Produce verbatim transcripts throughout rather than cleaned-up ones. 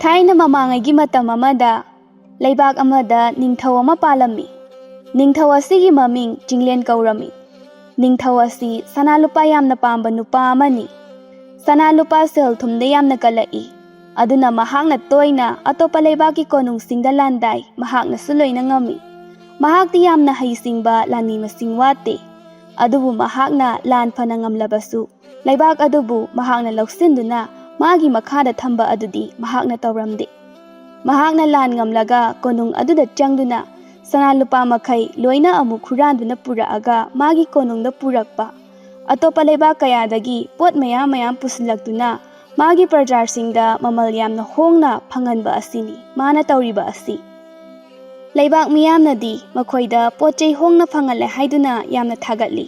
ꯊꯥꯏꯅ ꯃꯃꯥꯡꯉꯩꯒꯤ ꯃꯇꯝ ꯑꯃꯗ ꯂꯩꯕꯥꯛ ꯑꯃꯗ ꯅꯤꯡꯊꯧ ꯑꯃ ꯄꯥꯜꯂꯝꯃꯤ꯫ ꯅꯤꯡꯊꯧ ꯑꯁꯤꯒꯤ ꯃꯃꯤꯡ ꯆꯤꯡꯂꯦꯟ ꯀꯧꯔꯝꯃꯤ꯫ ꯅꯤꯡꯊꯧ ꯑꯁꯤ ꯁꯅꯥ ꯂꯨꯄꯥ ꯌꯥꯝꯅ ꯄꯥꯝꯕ ꯅꯨꯄꯥ ꯑꯃꯅꯤ꯫ ꯁꯅꯥ ꯂꯨꯄꯥ ꯁꯦꯜ ꯊꯨꯝꯗ ꯌꯥꯝꯅ ꯀꯜꯂꯛꯏ꯫ ꯑꯗꯨꯅ ꯃꯍꯥꯛꯅ ꯇꯣꯏꯅ ꯑꯇꯣꯞꯄ ꯂꯩꯕꯥꯛꯀꯤ ꯀꯣꯅꯨꯡꯁꯤꯡꯗ ꯂꯥꯟꯗꯥꯏ, ꯃꯍꯥꯛꯅꯁꯨ ꯂꯣꯏꯅ ꯉꯝꯃꯤ꯫ ꯃꯍꯥꯛꯇꯤ ꯌꯥꯝꯅ ꯍꯩꯁꯤꯡꯕ ꯂꯥꯟꯃꯤ ꯃꯁꯤꯡ ꯋꯥꯠꯇꯦ꯫ ꯑꯗꯨꯕꯨ ꯃꯍꯥꯛꯅ ꯂꯥꯟ ꯐꯅ ꯉꯝꯂꯕꯁꯨ, ꯂꯩꯕꯥꯛ ꯑꯗꯨꯕꯨ ꯃꯍꯥꯛꯅ ꯂꯧꯁꯤꯟꯗꯨꯅ ꯃꯥꯒꯤ ꯃꯈꯥꯗ ꯊꯝꯕ ꯑꯗꯨꯗꯤ ꯃꯍꯥꯛꯅ ꯇꯧꯔꯝꯗꯦ꯫ ꯃꯍꯥꯛꯅ ꯂꯥꯟ ꯉꯝꯂꯒ ꯀꯣꯅꯨꯡ ꯑꯗꯨꯗ ꯆꯪꯗꯨꯅ ꯁꯅꯥ ꯂꯨꯄꯥ ꯃꯈꯩ ꯂꯣꯏꯅ ꯑꯃꯨꯛ ꯍꯨꯔꯥꯟꯗꯨꯅ ꯄꯨꯔꯛꯑꯒ ꯃꯥꯒꯤ ꯀꯣꯅꯨꯡꯗ ꯄꯨꯔꯛꯄ, ꯑꯇꯣꯞꯄ ꯂꯩꯕꯥꯛ ꯀꯌꯥꯗꯒꯤ ꯄꯣꯠ ꯃꯌꯥꯝ ꯃꯌꯥꯝ ꯄꯨꯁꯤꯜꯂꯛꯇꯨꯅ ꯃꯥꯒꯤ ꯄ꯭ꯔꯖꯥꯁꯤꯡꯗ ꯃꯃꯜ ꯌꯥꯝꯅ ꯍꯣꯡꯅ ꯐꯪꯍꯟꯕ ꯑꯁꯤꯅꯤ ꯃꯥꯅ ꯇꯧꯔꯤꯕ ꯑꯁꯤ꯫ ꯂꯩꯕꯥꯛ ꯃꯤꯌꯥꯝꯅꯗꯤ ꯃꯈꯣꯏꯗ ꯄꯣꯠ ꯆꯩ ꯍꯣꯡꯅ ꯐꯪꯍꯜꯂꯦ ꯍꯥꯏꯗꯨꯅ ꯌꯥꯝꯅ ꯊꯥꯒꯠꯂꯤ꯫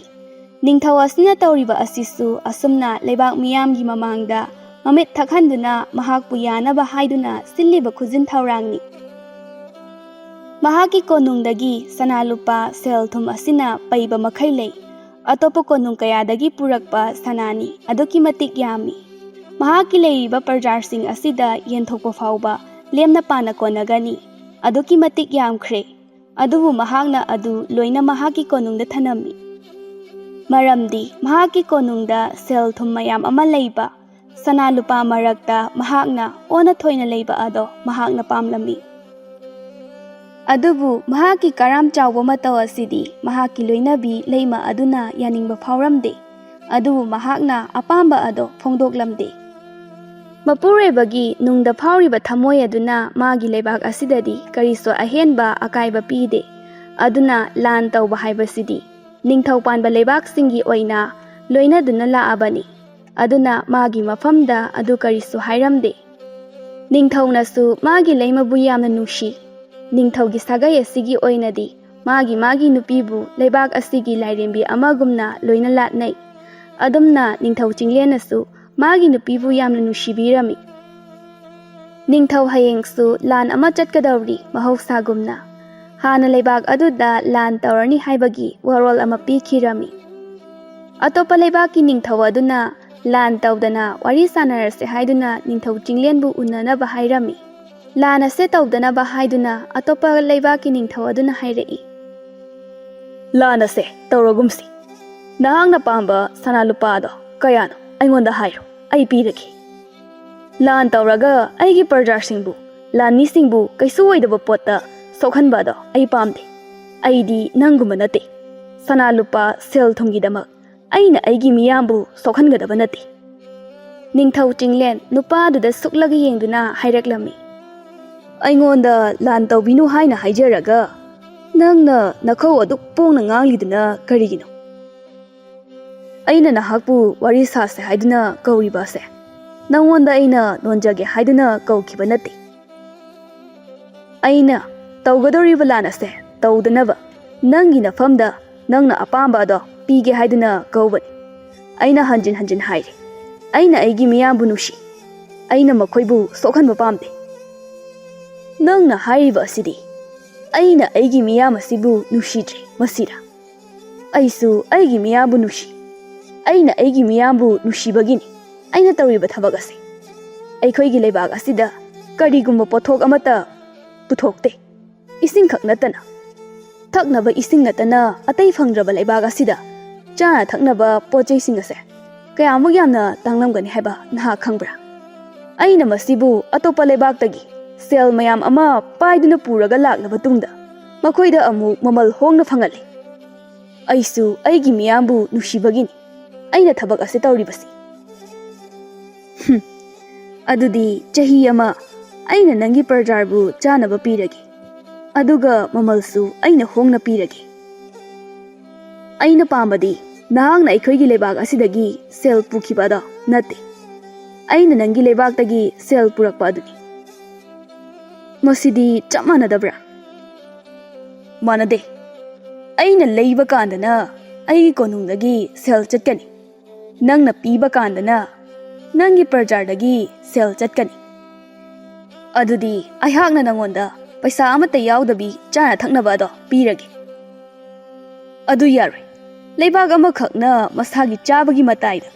ꯅꯤꯡꯊꯧ ꯑꯁꯤꯅ ꯇꯧꯔꯤꯕ ꯑꯁꯤꯁꯨ ꯑꯁꯨꯝꯅ ꯂꯩꯕꯥꯛ ꯃꯤꯌꯥꯝꯒꯤ ꯃꯃꯥꯡꯗ ꯃꯃꯤꯠ ꯊꯛꯍꯟꯗꯨꯅ ꯃꯍꯥꯛꯄꯨ ꯌꯥꯅꯕ ꯍꯥꯏꯗꯨꯅ ꯁꯤꯜꯂꯤꯕ ꯈꯨꯖꯤꯟ ꯊꯧꯔꯥꯡꯅꯤ꯫ ꯃꯍꯥꯛꯀꯤ ꯀꯣꯅꯨꯡꯗꯒꯤ ꯁꯅꯥ ꯂꯨꯄꯥ ꯁꯦꯜ ꯊꯨꯝ ꯑꯁꯤꯅ ꯄꯩꯕ ꯃꯈꯩ ꯂꯩ꯫ ꯑꯇꯣꯞꯄ ꯀꯣꯅꯨꯡ ꯀꯌꯥꯗꯒꯤ ꯄꯨꯔꯛꯄ ꯁꯅꯥꯅꯤ ꯑꯗꯨꯛꯀꯤ ꯃꯇꯤꯛ ꯌꯥꯝꯃꯤ꯫ ꯃꯍꯥꯛꯀꯤ ꯂꯩꯔꯤꯕ ꯄ꯭ꯔꯖꯥꯁꯤꯡ ꯑꯁꯤꯗ ꯌꯦꯟꯊꯣꯛꯄ ꯐꯥꯎꯕ ꯂꯦꯝꯅ ꯄꯥꯅ ꯀꯣꯟꯅꯒꯅꯤ꯫ ꯑꯗꯨꯛꯀꯤ ꯃꯇꯤꯛ ꯌꯥꯝꯈ꯭ꯔꯦ꯫ ꯑꯗꯨꯕꯨ ꯃꯍꯥꯛꯅ ꯑꯗꯨ ꯂꯣꯏꯅ ꯃꯍꯥꯛꯀꯤ ꯀꯣꯅꯨꯡꯗ ꯊꯅꯝꯃꯤ꯫ ꯃꯔꯝꯗꯤ ꯃꯍꯥꯛꯀꯤ ꯀꯣꯅꯨꯡꯗ ꯁꯦꯜ ꯊꯨꯝ ꯃꯌꯥꯝ ꯑꯃ ꯂꯩꯕ, ꯁꯅꯥ ꯂꯨꯄꯥ ꯃꯔꯛꯇ ꯃꯍꯥꯛꯅ ꯑꯣꯟꯅ ꯊꯣꯏꯅ ꯂꯩꯕ ꯑꯗꯣ ꯃꯍꯥꯛꯅ ꯄꯥꯝꯂꯝꯃꯤ꯫ ꯑꯗꯨꯕꯨ ꯃꯍꯥꯛꯀꯤ ꯀꯔꯥꯝ ꯆꯥꯎꯕ ꯃꯇꯧ ꯑꯁꯤꯗꯤ ꯃꯍꯥꯛꯀꯤ ꯂꯣꯏꯅꯕꯤ ꯂꯩꯃ ꯑꯗꯨꯅ ꯌꯥꯅꯤꯡꯕ ꯐꯥꯎꯔꯝꯗꯦ꯫ ꯑꯗꯨꯕꯨ ꯃꯍꯥꯛꯅ ꯑꯄꯥꯝꯕ ꯑꯗꯣ ꯐꯣꯡꯗꯣꯛꯂꯝꯗꯦ꯫ ꯃꯄꯨꯔꯣꯏꯕꯒꯤ ꯅꯨꯡꯗ ꯐꯥꯎꯔꯤꯕ ꯊꯃꯣꯏ ꯑꯗꯨꯅ ꯃꯥꯒꯤ ꯂꯩꯕꯥꯛ ꯑꯁꯤꯗꯗꯤ ꯀꯔꯤꯁꯨ ꯑꯍꯦꯟꯕ ꯑꯀꯥꯏꯕ ꯄꯤꯗꯦ꯫ ꯑꯗꯨꯅ ꯂꯥꯟ ꯇꯧꯕ ꯍꯥꯏꯕꯁꯤꯗꯤ ꯅꯤꯡꯊꯧ ꯄꯥꯟꯕ ꯂꯩꯕꯥꯛꯁꯤꯡꯒꯤ ꯑꯣꯏꯅ ꯂꯣꯏꯅꯗꯨꯅ ꯂꯥꯛꯑꯕꯅꯤ꯫ ꯑꯗꯨꯅ ꯃꯥꯒꯤ ꯃꯐꯝꯗ ꯑꯗꯨ ꯀꯔꯤꯁꯨ ꯍꯥꯏꯔꯝꯗꯦ꯫ ꯅꯤꯡꯊꯧꯅꯁꯨ ꯃꯥꯒꯤ ꯂꯩꯃꯕꯨ ꯌꯥꯝꯅ ꯅꯨꯡꯁꯤ꯫ ꯅꯤꯡꯊꯧꯒꯤ ꯁꯥꯒꯩ ꯑꯁꯤꯒꯤ ꯑꯣꯏꯅꯗꯤ ꯃꯥꯒꯤ ꯃꯥꯒꯤ ꯅꯨꯄꯤꯕꯨ ꯂꯩꯕꯥꯛ ꯑꯁꯤꯒꯤ ꯂꯥꯏꯔꯦꯝꯕꯤ ꯑꯃꯒꯨꯝꯅ ꯂꯣꯏꯅ ꯂꯥꯠꯅꯩ꯫ ꯑꯗꯨꯝꯅ ꯅꯤꯡꯊꯧ ꯆꯤꯡꯂꯦꯟꯅꯁꯨ ꯃꯥꯒꯤ ꯅꯨꯄꯤꯕꯨ ꯌꯥꯝꯅ ꯅꯨꯡꯁꯤꯕꯤꯔꯝꯃꯤ꯫ ꯅꯤꯡꯊꯧ ꯍꯌꯦꯡꯁꯨ ꯂꯥꯟ ꯑꯃ ꯆꯠꯀꯗꯧꯔꯤ ꯃꯍꯧꯁꯥꯒꯨꯝꯅ꯫ ꯍꯥꯟꯅ ꯂꯩꯕꯥꯛ ꯑꯗꯨꯗ ꯂꯥꯟ ꯇꯧꯔꯅꯤ ꯍꯥꯏꯕꯒꯤ ꯋꯥꯔꯣꯜ ꯑꯃ ꯄꯤꯈꯤꯔꯝꯃꯤ꯫ ꯑꯇꯣꯞꯄ ꯂꯩꯕꯥꯛꯀꯤ ꯅꯤꯡꯊꯧ ꯑꯗꯨꯅ ꯂꯥꯟ ꯇꯧꯗꯅ ꯋꯥꯔꯤ ꯁꯥꯟꯅꯔꯁꯦ ꯍꯥꯏꯗꯨꯅ ꯅꯤꯡꯊꯧ ꯆꯤꯡꯂꯦꯟꯕꯨ ꯎꯅꯅꯕ ꯍꯥꯏꯔꯝꯃꯤ꯫ ꯂꯥꯟ ꯑꯁꯦ ꯇꯧꯗꯅꯕ ꯍꯥꯏꯗꯨꯅ ꯑꯇꯣꯞꯄ ꯂꯩꯕꯥꯛꯀꯤ ꯅꯤꯡꯊꯧ ꯑꯗꯨꯅ ꯍꯥꯏꯔꯛꯏ꯫ "ꯂꯥꯟ ꯑꯁꯦ ꯇꯧꯔꯒꯨꯝꯁꯤ꯫ ꯅꯍꯥꯛꯅ ꯄꯥꯝꯕ ꯁꯅꯥ ꯂꯨꯄꯥꯗꯣ ꯀꯌꯥꯅꯣ ꯑꯩꯉꯣꯟꯗ ꯍꯥꯏꯔꯣ, ꯑꯩ ꯄꯤꯔꯒꯦ꯫ ꯂꯥꯟ ꯇꯧꯔꯒ ꯑꯩꯒꯤ ꯄ꯭ꯔꯖꯥꯁꯤꯡꯕꯨ, ꯂꯥꯟꯃꯤꯁꯤꯡꯕꯨ ꯀꯩꯁꯨ ꯑꯣꯏꯗꯕ ꯄꯣꯠꯇ ꯁꯣꯛꯍꯟꯕ ꯑꯗꯣ ꯑꯩ ꯄꯥꯝꯗꯦ꯫ ꯑꯩꯗꯤ ꯅꯪꯒꯨꯝꯕ ꯅꯠꯇꯦ꯫ ꯁꯅꯥ ꯂꯨꯄꯥ, ꯁꯦꯜ ꯊꯨꯝꯒꯤꯗꯃꯛ ꯑꯩꯅ ꯑꯩꯒꯤ ꯃꯤꯌꯥꯝꯕꯨ ꯁꯣꯛꯍꯟꯒꯗꯕ ꯅꯠꯇꯦ꯫" ꯅꯤꯡꯊꯧ ꯆꯤꯡꯂꯦꯟ ꯅꯨꯄꯥꯗꯨꯗ ꯁꯨꯛꯂꯒ ꯌꯦꯡꯗꯨꯅ ꯍꯥꯏꯔꯛꯂꯝꯃꯤ꯫ "ꯑꯩꯉꯣꯟꯗ ꯂꯥꯟ ꯇꯧꯕꯤꯅꯨ ꯍꯥꯏꯅ ꯍꯥꯏꯖꯔꯒ ꯅꯪꯅ ꯅꯈꯧ ꯑꯗꯨꯛ ꯄꯣꯡꯅ ꯉꯥꯡꯂꯤꯗꯨꯅ ꯀꯔꯤꯒꯤꯅꯣ? ꯑꯩꯅ ꯅꯍꯥꯛꯄꯨ ꯋꯥꯔꯤ ꯁꯥꯁꯦ ꯍꯥꯏꯗꯨꯅ ꯀꯧꯔꯤꯕ ꯑꯁꯦ ꯅꯪꯉꯣꯟꯗ ꯑꯩꯅ ꯅꯣꯟꯖꯒꯦ ꯍꯥꯏꯗꯨꯅ ꯀꯧꯈꯤꯕ ꯅꯠꯇꯦ꯫ ꯑꯩꯅ ꯇꯧꯒꯗꯧꯔꯤꯕ ꯂꯥꯟ ꯑꯁꯦ ꯇꯧꯗꯅꯕ ꯅꯪꯒꯤ ꯅꯐꯝꯗ ꯅꯪꯅ ꯑꯄꯥꯝꯕ ꯑꯗꯣ ꯄꯤꯒꯦ ꯍꯥꯏꯗꯨꯅ ꯀꯧꯕꯅꯤ꯫ ꯑꯩꯅ ꯍꯟꯖꯤꯟ ꯍꯟꯖꯤꯟ ꯍꯥꯏꯔꯤ, ꯑꯩꯅ ꯑꯩꯒꯤ ꯃꯤꯌꯥꯝꯕꯨ ꯅꯨꯡꯁꯤ꯫ ꯑꯩꯅ ꯃꯈꯣꯏꯕꯨ ꯁꯣꯛꯍꯟꯕ ꯄꯥꯝꯗꯦ꯫" "ꯅꯪꯅ ꯍꯥꯏꯔꯤꯕ ꯑꯁꯤꯗꯤ ꯑꯩꯅ ꯑꯩꯒꯤ ꯃꯤꯌꯥꯝ ꯑꯁꯤꯕꯨ ꯅꯨꯡꯁꯤꯗ꯭ꯔꯦ, ꯃꯁꯤꯔꯥ? ꯑꯩꯁꯨ ꯑꯩꯒꯤ ꯃꯤꯌꯥꯝꯕꯨ ꯅꯨꯡꯁꯤ꯫ ꯑꯩꯅ ꯑꯩꯒꯤ ꯃꯤꯌꯥꯝꯕꯨ ꯅꯨꯡꯁꯤꯕꯒꯤꯅꯤ ꯑꯩꯅ ꯇꯧꯔꯤꯕ ꯊꯕꯛ ꯑꯁꯤ꯫ ꯑꯩꯈꯣꯏꯒꯤ ꯂꯩꯕꯥꯛ ꯑꯁꯤꯗ ꯀꯔꯤꯒꯨꯝꯕ ꯄꯣꯠꯊꯣꯛ ꯑꯃꯠꯇ ꯄꯨꯊꯣꯛꯇꯦ꯫ ꯏꯁꯤꯡꯈꯛ ꯅꯠꯇꯅ, ꯊꯛꯅꯕ ꯏꯁꯤꯡ ꯅꯠꯇꯅ ꯑꯇꯩ ꯐꯪꯗ꯭ꯔꯕ ꯂꯩꯕꯥꯛ ꯑꯁꯤꯗ ꯆꯥꯅ ꯊꯛꯅꯕ ꯄꯣꯠ ꯆꯩꯁꯤꯡ ꯑꯁꯦ ꯀꯌꯥꯃꯨꯛ ꯌꯥꯝꯅ ꯇꯥꯡꯂꯝꯒꯅꯤ ꯍꯥꯏꯕ ꯅꯍꯥꯛ ꯈꯪꯕ꯭ꯔꯥ? ꯑꯩꯅ ꯃꯁꯤꯕꯨ ꯑꯇꯣꯞꯄ ꯂꯩꯕꯥꯛꯇꯒꯤ ꯁꯦꯜ ꯃꯌꯥꯝ ꯑꯃ ꯄꯥꯏꯗꯨꯅ ꯄꯨꯔꯒ ꯂꯥꯛꯂꯕ ꯇꯨꯡꯗ ꯃꯈꯣꯏꯗ ꯑꯃꯨꯛ ꯃꯃꯜ ꯍꯣꯡꯅ ꯐꯪꯍꯜꯂꯤ꯫ ꯑꯩꯁꯨ ꯑꯩꯒꯤ ꯃꯤꯌꯥꯝꯕꯨ ꯅꯨꯡꯁꯤꯕꯒꯤꯅꯤ ꯑꯩꯅ ꯊꯕꯛ ꯑꯁꯤ ꯇꯧꯔꯤꯕꯁꯤ꯫" "ꯍꯨꯝ, ꯑꯗꯨꯗꯤ ꯆꯍꯤ ꯑꯃ ꯑꯩꯅ ꯅꯪꯒꯤ ꯄ꯭ꯔꯖꯥꯕꯨ ꯆꯥꯅꯕ ꯄꯤꯔꯒꯦ, ꯑꯗꯨꯒ ꯃꯃꯜꯁꯨ ꯑꯩꯅ ꯍꯣꯡꯅ ꯄꯤꯔꯒꯦ꯫ ꯑꯩꯅ ꯄꯥꯝꯕꯗꯤ ꯅꯍꯥꯛꯅ ꯑꯩꯈꯣꯏꯒꯤ ꯂꯩꯕꯥꯛ ꯑꯁꯤꯗꯒꯤ ꯁꯦꯜ ꯄꯨꯈꯤꯕ ꯑꯗꯣ ꯅꯠꯇꯦ, ꯑꯩꯅ ꯅꯪꯒꯤ ꯂꯩꯕꯥꯛꯇꯒꯤ ꯁꯦꯜ ꯄꯨꯔꯛꯄ ꯑꯗꯨꯅꯤ꯫ ꯃꯁꯤꯗꯤ ꯆꯞ ꯃꯥꯟꯅꯗꯕ꯭ꯔꯥ?" "ꯃꯥꯟꯅꯗꯦ꯫ ꯑꯩꯅ ꯂꯩꯕ ꯀꯥꯟꯗꯅ ꯑꯩꯒꯤ ꯀꯣꯅꯨꯡꯗꯒꯤ ꯁꯦꯜ ꯆꯠꯀꯅꯤ, ꯅꯪꯅ ꯄꯤꯕ ꯀꯥꯟꯗꯅ ꯅꯪꯒꯤ ꯄ꯭ꯔꯖꯥꯗꯒꯤ ꯁꯦꯜ ꯆꯠꯀꯅꯤ꯫ ꯑꯗꯨꯗꯤ ꯑꯩꯍꯥꯛꯅ ꯅꯪꯉꯣꯟꯗ ꯄꯩꯁꯥ ꯑꯃꯠꯇ ꯌꯥꯎꯗꯕꯤ ꯆꯥꯅ ꯊꯛꯅꯕ ꯑꯗꯣ ꯄꯤꯔꯒꯦ꯫" "ꯑꯗꯨ ꯌꯥꯔꯣꯏ꯫ ꯂꯩꯕꯥꯛ ꯑꯃꯈꯛꯅ ꯃꯁꯥꯒꯤ ꯆꯥꯕꯒꯤ ꯃꯇꯥꯏꯗ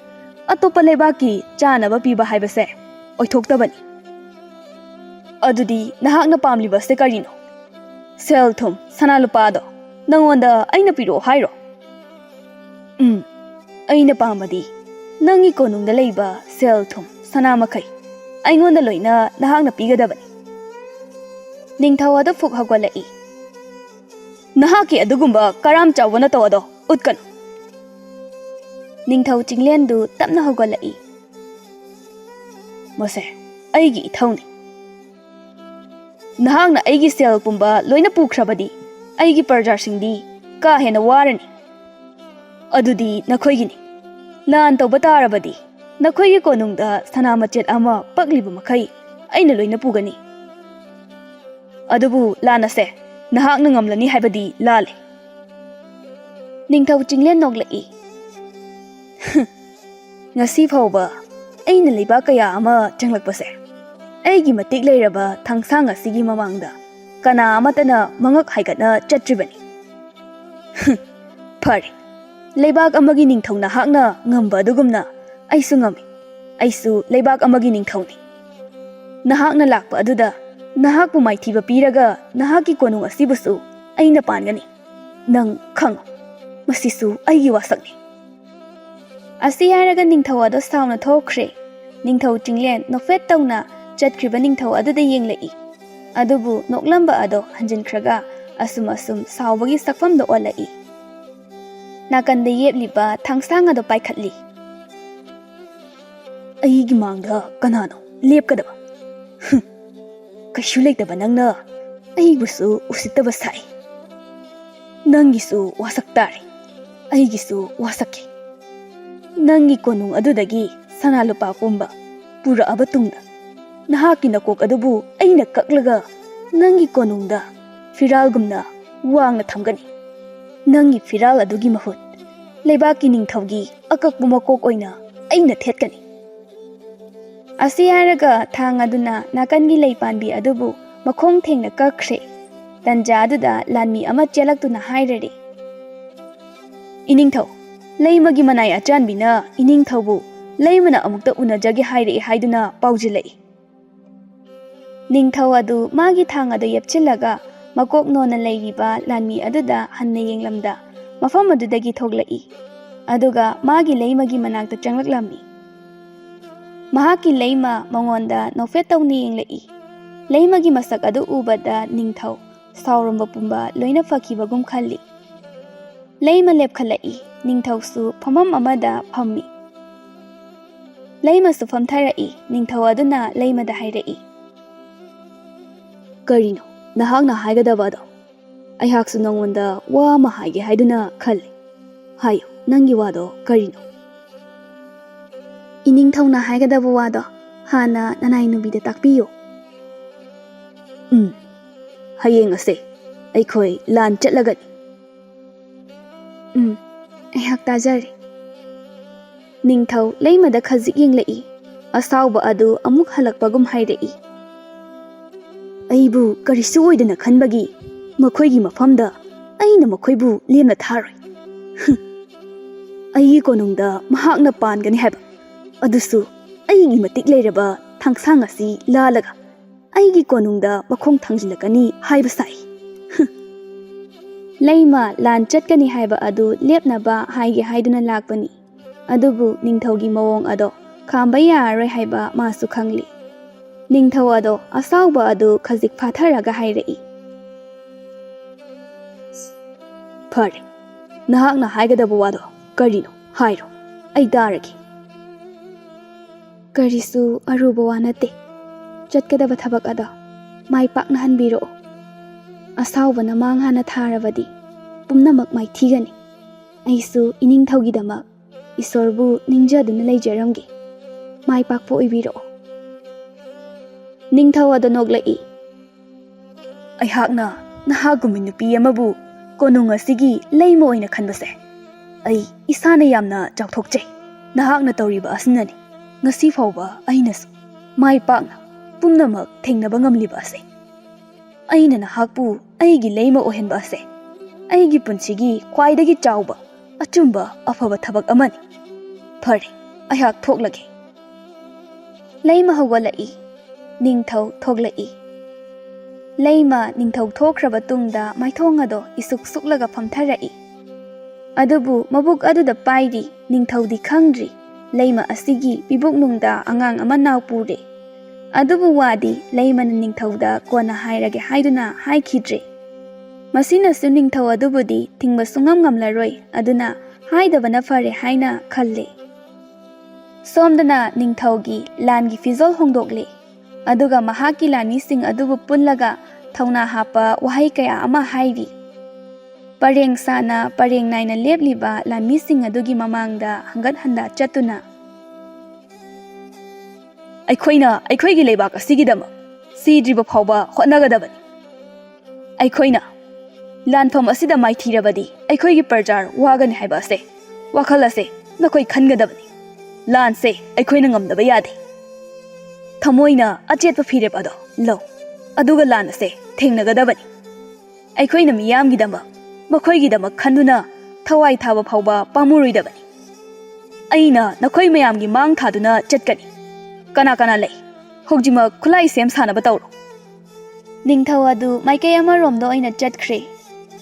ꯑꯇꯣꯞꯄ ꯂꯩꯕꯥꯛꯀꯤ ꯆꯥꯅꯕ ꯄꯤꯕ ꯍꯥꯏꯕꯁꯦ ꯑꯣꯏꯊꯣꯛꯇꯕꯅꯤ꯫ ꯑꯗꯨꯗꯤ ꯅꯍꯥꯛꯅ ꯄꯥꯝꯂꯤꯕꯁꯦ ꯀꯔꯤꯅꯣ? ꯁꯦꯜ ꯊꯨꯝ, ꯁꯅꯥ ꯂꯨꯄꯥꯗꯣ ꯅꯪꯉꯣꯟꯗ ꯑꯩꯅ ꯄꯤꯔꯛꯑꯣ ꯍꯥꯏꯔꯣ? ꯎꯝ, ꯑꯩꯅ ꯄꯥꯝꯕꯗꯤ ꯅꯪꯒꯤ ꯀꯣꯅꯨꯡꯗ ꯂꯩꯕ ꯁꯦꯜ ꯊꯨꯝ, ꯁꯅꯥ ꯃꯈꯩ ꯑꯩꯉꯣꯟꯗ ꯂꯣꯏꯅ ꯅꯍꯥꯛꯅ ꯄꯤꯒꯗꯕꯅꯤ꯫ ꯅꯤꯡꯊꯧ ꯑꯗꯨ ꯐꯨꯛ ꯍꯧꯒꯠꯂꯛꯏ꯫ ꯅꯍꯥꯛꯀꯤ ꯑꯗꯨꯒꯨꯝꯕ ꯀꯔꯥꯝ ꯆꯥꯎꯕ ꯅꯇꯧ ꯑꯗꯣ ꯎꯠꯀꯅꯨ꯫ ꯅꯤꯡꯊꯧ ꯆꯤꯡꯂꯦꯟꯗꯨ ꯇꯞꯅ ꯍꯧꯒꯠꯂꯛꯏ꯫ ꯃꯁꯦ ꯑꯩꯒꯤ ꯏꯊꯧꯅꯤ꯫ ꯅꯍꯥꯛꯅ ꯑꯩꯒꯤ ꯁꯦꯜ ꯄꯨꯝꯕ ꯂꯣꯏꯅ ꯄꯨꯈ꯭ꯔꯕꯗꯤ ꯑꯩꯒꯤ ꯄ꯭ꯔꯖꯥꯁꯤꯡꯗꯤ ꯀꯥ ꯍꯦꯟꯅ ꯋꯥꯔꯅꯤ꯫ ꯑꯗꯨꯗꯤ ꯅꯈꯣꯏꯒꯤꯅꯤ꯫ ꯂꯥꯟ ꯇꯧꯕ ꯇꯥꯔꯕꯗꯤ ꯅꯈꯣꯏꯒꯤ ꯀꯣꯅꯨꯡꯗ ꯁꯅꯥ ꯃꯆꯦꯠ ꯑꯃ ꯄꯛꯂꯤꯕ ꯃꯈꯩ ꯑꯩꯅ ꯂꯣꯏꯅ ꯄꯨꯒꯅꯤ꯫ ꯑꯗꯨꯕꯨ ꯂꯥꯟ ꯑꯁꯦ ꯅꯍꯥꯛꯅ ꯉꯝꯂꯅꯤ ꯍꯥꯏꯕꯗꯤ ꯂꯥꯜꯂꯦ꯫ ꯅꯤꯡꯊꯧ ꯆꯤꯡꯂꯦꯟ ꯅꯣꯛꯂꯛꯏ꯫ ꯉꯁꯤ ꯐꯥꯎꯕ ꯑꯩꯅ ꯂꯩꯕꯥꯛ ꯀꯌꯥ ꯑꯃ ꯆꯪꯂꯛꯄꯁꯦ ꯑꯩꯒꯤ ꯃꯇꯤꯛ ꯂꯩꯔꯕ ꯊꯥꯡꯁꯥꯡ ꯑꯁꯤꯒꯤ ꯃꯃꯥꯡꯗ ꯀꯅꯥ ꯑꯃꯠꯇꯅ ꯃꯉꯛ ꯍꯥꯏꯒꯠꯅ ꯆꯠꯇ꯭ꯔꯤꯕꯅꯤ꯫ ꯐꯔꯦ, ꯂꯩꯕꯥꯛ ꯑꯃꯒꯤ ꯅꯤꯡꯊꯧ ꯅꯍꯥꯛꯅ ꯉꯝꯕ ꯑꯗꯨꯒꯨꯝꯅ ꯑꯩꯁꯨ ꯉꯝꯃꯤ꯫ ꯑꯩꯁꯨ ꯂꯩꯕꯥꯛ ꯑꯃꯒꯤ ꯅꯤꯡꯊꯧꯅꯤ꯫ ꯅꯍꯥꯛꯅ ꯂꯥꯛꯄ ꯑꯗꯨꯗ ꯅꯍꯥꯛꯄꯨ ꯃꯥꯏꯊꯤꯕ ꯄꯤꯔꯒ ꯅꯍꯥꯛꯀꯤ ꯀꯣꯅꯨꯡ ꯑꯁꯤꯕꯨꯁꯨ ꯑꯩꯅ ꯄꯥꯟꯒꯅꯤ꯫ ꯅꯪ ꯈꯪꯉꯨ, ꯃꯁꯤꯁꯨ ꯑꯩꯒꯤ ꯋꯥꯁꯛꯅꯤ꯫ ꯑꯁꯤ ꯍꯥꯏꯔꯒ ꯅꯤꯡꯊꯧ ꯑꯗꯣ ꯁꯥꯎꯅ ꯊꯣꯛꯈ꯭ꯔꯦ꯫ ꯅꯤꯡꯊꯧ ꯆꯤꯡꯂꯦꯟ ꯅꯣꯛꯐꯦꯠ ꯇꯧꯅ ꯆꯠꯈ꯭ꯔꯤꯕ ꯅꯤꯡꯊꯧ ꯑꯗꯨꯗ ꯌꯦꯡꯂꯛꯏ꯫ ꯑꯗꯨꯕꯨ ꯅꯣꯛꯂꯝꯕ ꯑꯗꯣ ꯍꯟꯖꯤꯟꯈ꯭ꯔꯒ ꯑꯁꯨꯝ ꯑꯁꯨꯝ ꯁꯥꯎꯕꯒꯤ ꯁꯛꯐꯝꯗ ꯑꯣꯜꯂꯛꯏ꯫ ꯅꯥꯀꯟꯗ ꯌꯦꯞꯂꯤꯕ ꯊꯥꯡꯁꯥꯡ ꯑꯗꯣ ꯄꯥꯏꯈꯠꯂꯤ꯫ ꯑꯩꯒꯤ ꯃꯥꯡꯗ ꯀꯅꯥꯅꯣ ꯂꯦꯞꯀꯗꯕ? ꯍꯨꯝ, ꯀꯩꯁꯨ ꯂꯩꯇꯕ ꯅꯪꯅ ꯑꯩꯕꯨꯁꯨ ꯎꯁꯤꯠꯇꯕ ꯁꯥꯏ꯫ ꯅꯪꯒꯤꯁꯨ ꯋꯥꯁꯛ ꯇꯥꯔꯦ, ꯑꯩꯒꯤꯁꯨ ꯋꯥꯁꯛꯀꯦ꯫ ꯅꯪꯒꯤ ꯀꯣꯅꯨꯡ ꯑꯗꯨꯗꯒꯤ ꯁꯅꯥ ꯂꯨꯄꯥ ꯄꯨꯝꯕ ꯄꯨꯔꯛꯑꯕ ꯇꯨꯡꯗ ꯅꯍꯥꯛꯀꯤ ꯅꯀꯣꯛ ꯑꯗꯨꯕꯨ ꯑꯩꯅ ꯀꯛꯂꯒ ꯅꯪꯒꯤ ꯀꯣꯅꯨꯡꯗ ꯐꯤꯔꯥꯜꯒꯨꯝꯅ ꯋꯥꯡꯅ ꯊꯝꯒꯅꯤ꯫ ꯅꯪꯒꯤ ꯐꯤꯔꯥꯜ ꯑꯗꯨꯒꯤ ꯃꯍꯨꯠ ꯂꯩꯕꯥꯛꯀꯤ ꯅꯤꯡꯊꯧꯒꯤ ꯑꯀꯛꯄ ꯃꯀꯣꯛ ꯑꯣꯏꯅ ꯑꯩꯅ ꯊꯦꯠꯀꯅꯤ꯫ ꯑꯁꯤ ꯍꯥꯏꯔꯒ ꯊꯥꯡ ꯑꯗꯨꯅ ꯅꯥꯀꯟꯒꯤ ꯂꯩ ꯄꯥꯟꯕꯤ ꯑꯗꯨꯕꯨ ꯃꯈꯣꯡ ꯊꯦꯡꯅ ꯀꯛꯈ꯭ꯔꯦ꯫ ꯇꯟꯖꯥ ꯑꯗꯨꯗ ꯂꯥꯟꯃꯤ ꯑꯃ ꯆꯦꯜꯂꯛꯇꯨꯅ ꯍꯥꯏꯔꯔꯦ, "ꯏꯅꯤꯡꯊꯧ, ꯂꯩꯃꯒꯤ ꯃꯅꯥꯏ ꯑꯆꯥꯟꯕꯤꯅ ꯏꯅꯤꯡꯊꯧꯕꯨ ꯂꯩꯃꯅ ꯑꯃꯨꯛꯇ ꯎꯅꯖꯒꯦ ꯍꯥꯏꯔꯛꯏ ꯍꯥꯏꯗꯨꯅ ꯄꯥꯎꯖꯤꯜꯂꯛꯏ꯫ ꯅꯤꯡꯊꯧ ꯑꯗꯨ ꯃꯥꯒꯤ ꯊꯥꯡ ꯑꯗꯨ ꯌꯦꯞꯁꯤꯜꯂꯒ ꯃꯀꯣꯛ ꯅꯣꯟꯅ ꯂꯩꯔꯤꯕ ꯂꯥꯟꯃꯤ ꯑꯗꯨꯗ ꯍꯟꯅ ꯌꯦꯡꯂꯝꯗ ꯃꯐꯝ ꯑꯗꯨꯗꯒꯤ ꯊꯣꯛꯂꯛꯏ꯫ ꯑꯗꯨꯒ ꯃꯥꯒꯤ ꯂꯩꯃꯒꯤ ꯃꯅꯥꯛꯇ ꯆꯪꯂꯛꯂꯝꯃꯤ꯫ ꯃꯍꯥꯛꯀꯤ ꯂꯩꯃ ꯃꯉꯣꯟꯗ ꯅꯣꯛꯐꯦꯠ ꯇꯧꯅ ꯌꯦꯡꯂꯛꯏ꯫ ꯂꯩꯃꯒꯤ ꯃꯁꯛ ꯑꯗꯨ ꯎꯕꯗ ꯅꯤꯡꯊꯧ ꯁꯥꯎꯔꯝꯕ ꯄꯨꯝꯕ ꯂꯣꯏꯅ ꯐꯈꯤꯕꯒꯨꯝ ꯈꯜꯂꯤ꯫ ꯂꯩꯃ ꯂꯦꯞꯈꯠꯂꯛꯏ꯫ ꯅꯤꯡꯊꯧꯁꯨ ꯐꯝꯐꯝ ꯑꯃꯗ ꯐꯝꯃꯤ꯫ ꯂꯩꯃꯁꯨ ꯐꯝꯊꯔꯛꯏ꯫ ꯅꯤꯡꯊꯧ ꯑꯗꯨꯅ ꯂꯩꯃꯗ ꯍꯥꯏꯔꯛꯏ, "ꯀꯔꯤꯅꯣ ꯅꯍꯥꯛꯅ ꯍꯥꯏꯒꯗꯕ ꯑꯗꯣ? ꯑꯩꯍꯥꯛꯁꯨ ꯅꯉꯣꯟꯗ ꯋꯥ ꯑꯃ ꯍꯥꯏꯒꯦ ꯍꯥꯏꯗꯨꯅ ꯈꯜꯂꯤ꯫ ꯍꯥꯏꯌꯨ, ꯅꯪꯒꯤ ꯋꯥꯗꯣ ꯀꯔꯤꯅꯣ?" "ꯏꯅꯤꯡꯊꯧꯅ ꯍꯥꯏꯒꯗꯕ ꯋꯥꯗꯣ ꯍꯥꯟꯅ ꯅꯅꯥꯏ ꯅꯨꯕꯤꯗ ꯇꯥꯛꯄꯤꯌꯨ꯫" "ꯎꯝ, ꯍꯌꯦꯡ ꯑꯁꯦ ꯑꯩꯈꯣꯏ ꯂꯥꯟ ꯆꯠꯂꯒꯅꯤ꯫" "ꯎꯝ, ꯑꯩꯍꯥꯛ ꯇꯥꯖꯔꯦ꯫" ꯅꯤꯡꯊꯧ ꯂꯩꯃꯗ ꯈꯖꯤꯛ ꯌꯦꯡꯂꯛꯏ꯫ ꯑꯁꯥꯎꯕ ꯑꯗꯨ ꯑꯃꯨꯛ ꯍꯜꯂꯛꯄꯒꯨꯝ ꯍꯥꯏꯔꯛꯏ, "ꯑꯩꯕꯨ ꯀꯔꯤꯁꯨ ꯑꯣꯏꯗꯅ ꯈꯟꯕꯒꯤ ꯃꯈꯣꯏꯒꯤ ꯃꯐꯝꯗ ꯑꯩꯅ ꯃꯈꯣꯏꯕꯨ ꯂꯦꯝꯅ ꯊꯥꯔꯣꯏ꯫ ꯍꯨꯝ꯫ ꯑꯩꯒꯤ ꯀꯣꯅꯨꯡꯗ ꯃꯍꯥꯛꯅ ꯄꯥꯟꯒꯅꯤ ꯍꯥꯏꯕ, ꯑꯗꯨꯁꯨ ꯑꯩꯒꯤ ꯃꯇꯤꯛ ꯂꯩꯔꯕ ꯊꯥꯡꯁꯥꯡ ꯑꯁꯤ ꯂꯥꯜꯂꯒ ꯑꯩꯒꯤ ꯀꯣꯅꯨꯡꯗ ꯃꯈꯣꯡ ꯊꯥꯡꯖꯤꯜꯂꯛꯀꯅꯤ ꯍꯥꯏꯕ ꯁꯥꯏ꯫ ꯍꯨꯝ꯫ ꯂꯩꯃ ꯂꯥꯟ ꯆꯠꯀꯅꯤ ꯍꯥꯏꯕ ꯑꯗꯨ ꯂꯦꯞꯅꯕ ꯍꯥꯏꯒꯦ ꯍꯥꯏꯗꯨꯅ ꯂꯥꯛꯄꯅꯤ꯫ ꯑꯗꯨꯕꯨ ꯅꯤꯡꯊꯧꯒꯤ ꯃꯑꯣꯡ ꯑꯗꯣ ꯈꯥꯝꯕ ꯌꯥꯔꯔꯣꯏ ꯍꯥꯏꯕ ꯃꯥꯁꯨ ꯈꯪꯂꯤ꯫ ꯅꯤꯡꯊꯧ ꯑꯗꯣ ꯑꯁꯥꯎꯕ ꯑꯗꯨ ꯈꯖꯤꯛ ꯐꯥꯊꯔꯒ ꯍꯥꯏꯔꯛꯏ, "ꯐꯔꯦ, ꯅꯍꯥꯛꯅ ꯍꯥꯏꯒꯗꯕ ꯋꯥꯗꯣ ꯀꯔꯤꯅꯣ? ꯍꯥꯏꯔꯣ, ꯑꯩ ꯇꯥꯔꯒꯦ꯫" "ꯀꯔꯤꯁꯨ ꯑꯔꯨꯕ ꯋꯥ ꯅꯠꯇꯦ꯫ ꯆꯠꯀꯗꯕ ꯊꯕꯛ ꯑꯗꯣ ꯃꯥꯏ ꯄꯥꯛꯅ ꯍꯟꯕꯤꯔꯛꯑꯣ꯫ ꯑꯁꯥꯎꯕꯅ ꯃꯥꯡ ꯍꯥꯟꯅ ꯊꯥꯔꯕꯗꯤ ꯄꯨꯝꯅꯃꯛ ꯃꯥꯏꯊꯤꯒꯅꯤ꯫ ꯑꯩꯁꯨ ꯏꯅꯤꯡꯊꯧꯒꯤꯗꯃꯛ ꯏꯁꯣꯔꯕꯨ ꯅꯤꯡꯖꯗꯨꯅ ꯂꯩꯖꯔꯝꯒꯦ꯫ ꯃꯥꯏ ꯄꯥꯛꯄ ꯑꯣꯏꯕꯤꯔꯛꯑꯣ꯫" ꯅꯤꯡꯊꯧ ꯑꯗꯣ ꯅꯣꯛꯂꯛꯏ, "ꯑꯩꯍꯥꯛꯅ ꯅꯍꯥꯛꯀꯨꯝꯕꯤ ꯅꯨꯄꯤ ꯑꯃꯕꯨ ꯀꯣꯅꯨꯡ ꯑꯁꯤꯒꯤ ꯂꯩꯃ ꯑꯣꯏꯅ ꯈꯟꯕꯁꯦ ꯑꯩ ꯏꯁꯥꯅ ꯌꯥꯝꯅ ꯆꯥꯎꯊꯣꯛꯆꯩ꯫ ꯅꯍꯥꯛꯅ ꯇꯧꯔꯤꯕ ꯑꯁꯤꯅꯅꯤ ꯉꯁꯤ ꯐꯥꯎꯕ ꯑꯩꯅꯁꯨ ꯃꯥꯏ ꯄꯥꯛꯅ ꯄꯨꯝꯅꯃꯛ ꯊꯦꯡꯅꯕ ꯉꯝꯂꯤꯕ ꯑꯁꯦ꯫ ꯑꯩꯅ ꯅꯍꯥꯛꯄꯨ ꯑꯩꯒꯤ ꯂꯩꯃ ꯑꯣꯏꯍꯟꯕ ꯑꯁꯦ ꯑꯩꯒꯤ ꯄꯨꯟꯁꯤꯒꯤ ꯈ꯭ꯋꯥꯏꯗꯒꯤ ꯆꯥꯎꯕ ꯑꯆꯨꯝꯕ ꯑꯐꯕ ꯊꯕꯛ ꯑꯃꯅꯤ꯫ ꯐꯔꯦ, ꯑꯩꯍꯥꯛ ꯊꯣꯛꯂꯒꯦ꯫ ꯂꯩꯃ ꯍꯧꯒꯠꯂꯛꯏ꯫ ꯅꯤꯡꯊꯧ ꯊꯣꯛꯂꯛꯏ꯫ ꯂꯩꯃ ꯅꯤꯡꯊꯧ ꯊꯣꯛꯈ꯭ꯔꯕ ꯇꯨꯡꯗ ꯃꯥꯏꯊꯣꯡ ꯑꯗꯣ ꯏꯁꯨꯛ ꯁꯨꯛꯂꯒ ꯐꯝꯊꯔꯛꯏ꯫ ꯑꯗꯨꯕꯨ ꯃꯕꯨꯛ ꯑꯗꯨꯗ ꯄꯥꯏꯔꯤ ꯅꯤꯡꯊꯧꯗꯤ ꯈꯪꯗ꯭ꯔꯤ꯫ ꯂꯩꯃ ꯑꯁꯤꯒꯤ ꯄꯤꯕꯨꯛꯅꯨꯡꯗ ꯑꯉꯥꯡ ꯑꯃ ꯅꯥꯎ ꯄꯨꯔꯦ꯫ ꯑꯗꯨꯕꯨ ꯋꯥꯗꯤ ꯂꯩꯃꯅ ꯅꯤꯡꯊꯧꯗ ꯀꯣꯟꯅ ꯍꯥꯏꯔꯒꯦ ꯍꯥꯏꯗꯨꯅ ꯍꯥꯏꯈꯤꯗ꯭ꯔꯦ꯫ ꯃꯁꯤꯅꯁꯨ ꯅꯤꯡꯊꯧ ꯑꯗꯨꯕꯨꯗꯤ ꯊꯤꯡꯕ ꯁꯨꯡꯉꯝ ꯉꯝꯂꯔꯣꯏ, ꯑꯗꯨꯅ ꯍꯥꯏꯗꯕꯅ ꯐꯔꯦ ꯍꯥꯏꯅ ꯈꯜꯂꯦ꯫ ꯁꯣꯝꯗꯅ ꯅꯤꯡꯊꯧꯒꯤ ꯂꯥꯟꯒꯤ ꯐꯤꯖꯣꯜ ꯍꯣꯡꯗꯣꯛꯂꯦ, ꯑꯗꯨꯒ ꯃꯍꯥꯛꯀꯤ ꯂꯥꯟꯃꯤꯁꯤꯡ ꯑꯗꯨꯕꯨ ꯄꯨꯜꯂꯒ ꯊꯧꯅꯥ ꯍꯥꯞꯄ ꯋꯥꯍꯩ ꯀꯌꯥ ꯑꯃ ꯍꯥꯏꯔꯤ꯫ ꯄꯔꯦꯡ ꯁꯥꯅ ꯄꯔꯦꯡ ꯅꯥꯏꯅ ꯂꯦꯞꯂꯤꯕ ꯂꯥꯟꯃꯤꯁꯤꯡ ꯑꯗꯨꯒꯤ ꯃꯃꯥꯡꯗ ꯍꯪꯒꯠ ꯍꯟꯗ ꯆꯠꯇꯨꯅ, "ꯑꯩꯈꯣꯏꯅ ꯑꯩꯈꯣꯏꯒꯤ ꯂꯩꯕꯥꯛ ꯑꯁꯤꯒꯤꯗꯃꯛ ꯁꯤꯗ꯭ꯔꯤꯕ ꯐꯥꯎꯕ ꯍꯣꯠꯅꯒꯗꯕꯅꯤ꯫ ꯑꯩꯈꯣꯏꯅ ꯂꯥꯟꯐꯝ ꯑꯁꯤꯗ ꯃꯥꯏꯊꯤꯔꯕꯗꯤ ꯑꯩꯈꯣꯏꯒꯤ ꯄ꯭ꯔꯖꯥ ꯋꯥꯒꯅꯤ ꯍꯥꯏꯕ ꯑꯁꯦ, ꯋꯥꯈꯜ ꯑꯁꯦ ꯅꯈꯣꯏ ꯈꯟꯒꯗꯕꯅꯤ꯫ ꯂꯥꯟꯁꯦ ꯑꯩꯈꯣꯏꯅ ꯉꯝꯗꯕ ꯌꯥꯗꯦ꯫ ꯊꯃꯣꯏꯅ ꯑꯆꯦꯠꯄ ꯐꯤꯔꯦꯞ ꯑꯗꯣ ꯂꯧ, ꯑꯗꯨꯒ ꯂꯥꯟ ꯑꯁꯦ ꯊꯦꯡꯅꯒꯗꯕꯅꯤ꯫ ꯑꯩꯈꯣꯏꯅ ꯃꯤꯌꯥꯝꯒꯤꯗꯃꯛ, ꯃꯈꯣꯏꯒꯤꯗꯃꯛ ꯈꯟꯗꯨꯅ ꯊꯋꯥꯏ ꯊꯥꯕ ꯐꯥꯎꯕ ꯄꯥꯝꯃꯨꯔꯣꯏꯗꯕꯅꯤ꯫ ꯑꯩꯅ ꯅꯈꯣꯏ ꯃꯌꯥꯝꯒꯤ ꯃꯥꯡ ꯊꯥꯗꯨꯅ ꯆꯠꯀꯅꯤ꯫ ꯀꯅꯥ ꯀꯅꯥ ꯂꯩ? ꯍꯧꯖꯤꯛꯃꯛ ꯈꯨꯠꯂꯥꯏ ꯁꯦꯝ ꯁꯥꯅꯕ ꯇꯧꯔꯣ꯫" ꯅꯤꯡꯊꯧ ꯑꯗꯨ ꯃꯥꯏꯀꯩ ꯑꯃꯔꯣꯝꯗ ꯑꯣꯏꯅ ꯆꯠꯈ꯭ꯔꯦ꯫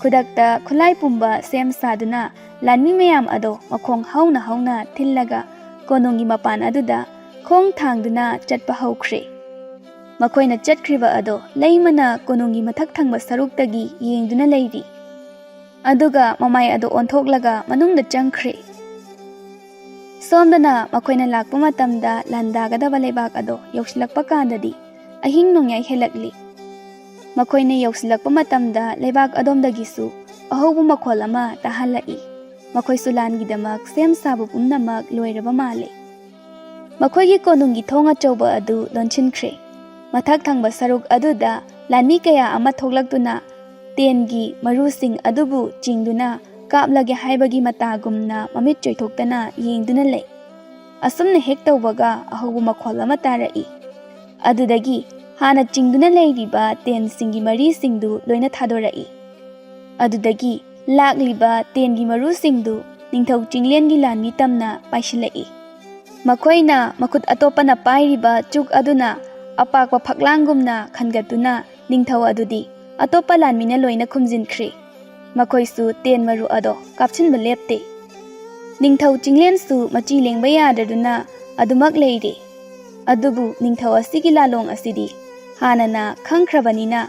ꯈꯨꯗꯛꯇ ꯈꯨꯠꯂꯥꯏ ꯄꯨꯝꯕ ꯁꯦꯝ ꯁꯥꯗꯨꯅ ꯂꯥꯟꯃꯤ ꯃꯌꯥꯝ ꯑꯗꯣ ꯃꯈꯣꯡ ꯍꯧꯅ ꯍꯧꯅ ꯊꯤꯜꯂꯒ ꯀꯣꯅꯨꯡꯒꯤ ꯃꯄꯥꯟ ꯑꯗꯨꯗ ꯈꯣꯡ ꯊꯥꯡꯗꯨꯅ ꯆꯠꯄ ꯍꯧꯈ꯭ꯔꯦ꯫ ꯃꯈꯣꯏꯅ ꯆꯠꯈ꯭ꯔꯤꯕ ꯑꯗꯣ ꯂꯩꯃꯅ ꯀꯣꯅꯨꯡꯒꯤ ꯃꯊꯛ ꯊꯪꯕ ꯁꯔꯨꯛꯇꯒꯤ ꯌꯦꯡꯗꯨꯅ ꯂꯩꯔꯤ꯫ ꯑꯗꯨꯒ ꯃꯃꯥꯏ ꯑꯗꯨ ꯑꯣꯟꯊꯣꯛꯂꯒ ꯃꯅꯨꯡꯗ ꯆꯪꯈ꯭ꯔꯦ꯫ ꯁꯣꯝꯗꯅ ꯃꯈꯣꯏꯅ ꯂꯥꯛꯄ ꯃꯇꯝꯗ ꯂꯥꯟꯗꯥꯒꯗꯕ ꯂꯩꯕꯥꯛ ꯑꯗꯣ ꯌꯧꯁꯤꯜꯂꯛꯄ ꯀꯥꯟꯗꯗꯤ ꯑꯍꯤꯡ ꯅꯣꯡꯌꯥꯏ ꯍꯦꯜꯂꯛꯂꯤ꯫ ꯃꯈꯣꯏꯅ ꯌꯧꯁꯤꯜꯂꯛꯄ ꯃꯇꯝꯗ ꯂꯩꯕꯥꯛ ꯑꯗꯣꯝꯗꯒꯤꯁꯨ ꯑꯍꯧꯕ ꯃꯈꯣꯜ ꯑꯃ ꯇꯥꯍꯜꯂꯛꯏ꯫ ꯃꯈꯣꯏꯁꯨ ꯂꯥꯟꯒꯤꯗꯃꯛ ꯁꯦꯝ ꯁꯥꯕ ꯄꯨꯝꯅꯃꯛ ꯂꯣꯏꯔꯕ ꯃꯥꯜꯂꯤ꯫ ꯃꯈꯣꯏꯒꯤ ꯀꯣꯅꯨꯡꯒꯤ ꯊꯣꯡ ꯑꯆꯧꯕ ꯑꯗꯨ ꯂꯣꯟꯁꯤꯟꯈ꯭ꯔꯦ꯫ ꯃꯊꯛ ꯊꯪꯕ ꯁꯔꯨꯛ ꯑꯗꯨꯗ ꯂꯥꯟꯃꯤ ꯀꯌꯥ ꯑꯃ ꯊꯣꯛꯂꯛꯇꯨꯅ ꯇꯦꯟꯒꯤ ꯃꯔꯨꯁꯤꯡ ꯑꯗꯨꯕꯨ ꯆꯤꯡꯗꯨꯅ ꯀꯥꯞꯂꯒꯦ ꯍꯥꯏꯕꯒꯤ ꯃꯇꯥꯒꯨꯝꯅ ꯃꯃꯤꯠ ꯆꯣꯏꯊꯣꯛꯇꯅ ꯌꯦꯡꯗꯨꯅ ꯂꯩ꯫ ꯑꯁꯨꯝꯅ ꯍꯦꯛ ꯇꯧꯕꯒ ꯑꯍꯧꯕ ꯃꯈꯣꯜ ꯑꯃ ꯇꯥꯔꯛꯏ꯫ ꯑꯗꯨꯗꯒꯤ ꯍꯥꯟꯅ ꯆꯤꯡꯗꯨꯅ ꯂꯩꯔꯤꯕ ꯇꯦꯟꯁꯤꯡꯒꯤ ꯃꯔꯤꯁꯤꯡꯗꯨ ꯂꯣꯏꯅ ꯊꯥꯗꯣꯔꯛꯏ꯫ ꯑꯗꯨꯗꯒꯤ ꯂꯥꯛꯂꯤꯕ ꯇꯦꯟꯒꯤ ꯃꯔꯨꯁꯤꯡꯗꯨ ꯅꯤꯡꯊꯧ ꯆꯤꯡꯂꯦꯟꯒꯤ ꯂꯥꯟꯃꯤ ꯇꯝꯅ ꯄꯥꯏꯁꯤꯜꯂꯛꯏ꯫ ꯃꯈꯣꯏꯅ ꯃꯈꯨꯠ ꯑꯇꯣꯞꯄꯅ ꯄꯥꯏꯔꯤꯕ ꯆꯨꯛ ꯑꯗꯨꯅ ꯑꯄꯥꯛꯄ ꯐꯛꯂꯥꯡꯒꯨꯝꯅ ꯈꯟꯒꯠꯇꯨꯅ ꯅꯤꯡꯊꯧ ꯑꯗꯨꯗꯤ ꯑꯇꯣꯞꯄ ꯂꯥꯟꯃꯤꯅ ꯂꯣꯏꯅ ꯈꯨꯝꯖꯤꯟꯈ꯭ꯔꯦ꯫ ꯃꯈꯣꯏꯁꯨ ꯇꯦꯟ ꯃꯔꯨ ꯑꯗꯣ ꯀꯥꯞꯁꯤꯟꯕ ꯂꯦꯞꯇꯦ꯫ ꯅꯤꯡꯊꯧ ꯆꯤꯡꯂꯦꯟꯁꯨ ꯃꯆꯤ ꯂꯦꯡꯕ ꯌꯥꯗꯗꯨꯅ ꯑꯗꯨꯃꯛ ꯂꯩꯔꯦ꯫ ꯑꯗꯨꯕꯨ ꯅꯤꯡꯊꯧ ꯑꯁꯤꯒꯤ ꯂꯥꯂꯣꯡ ꯑꯁꯤꯗꯤ ꯍꯥꯟꯅꯅ ꯈꯪꯈ꯭ꯔꯕꯅꯤꯅ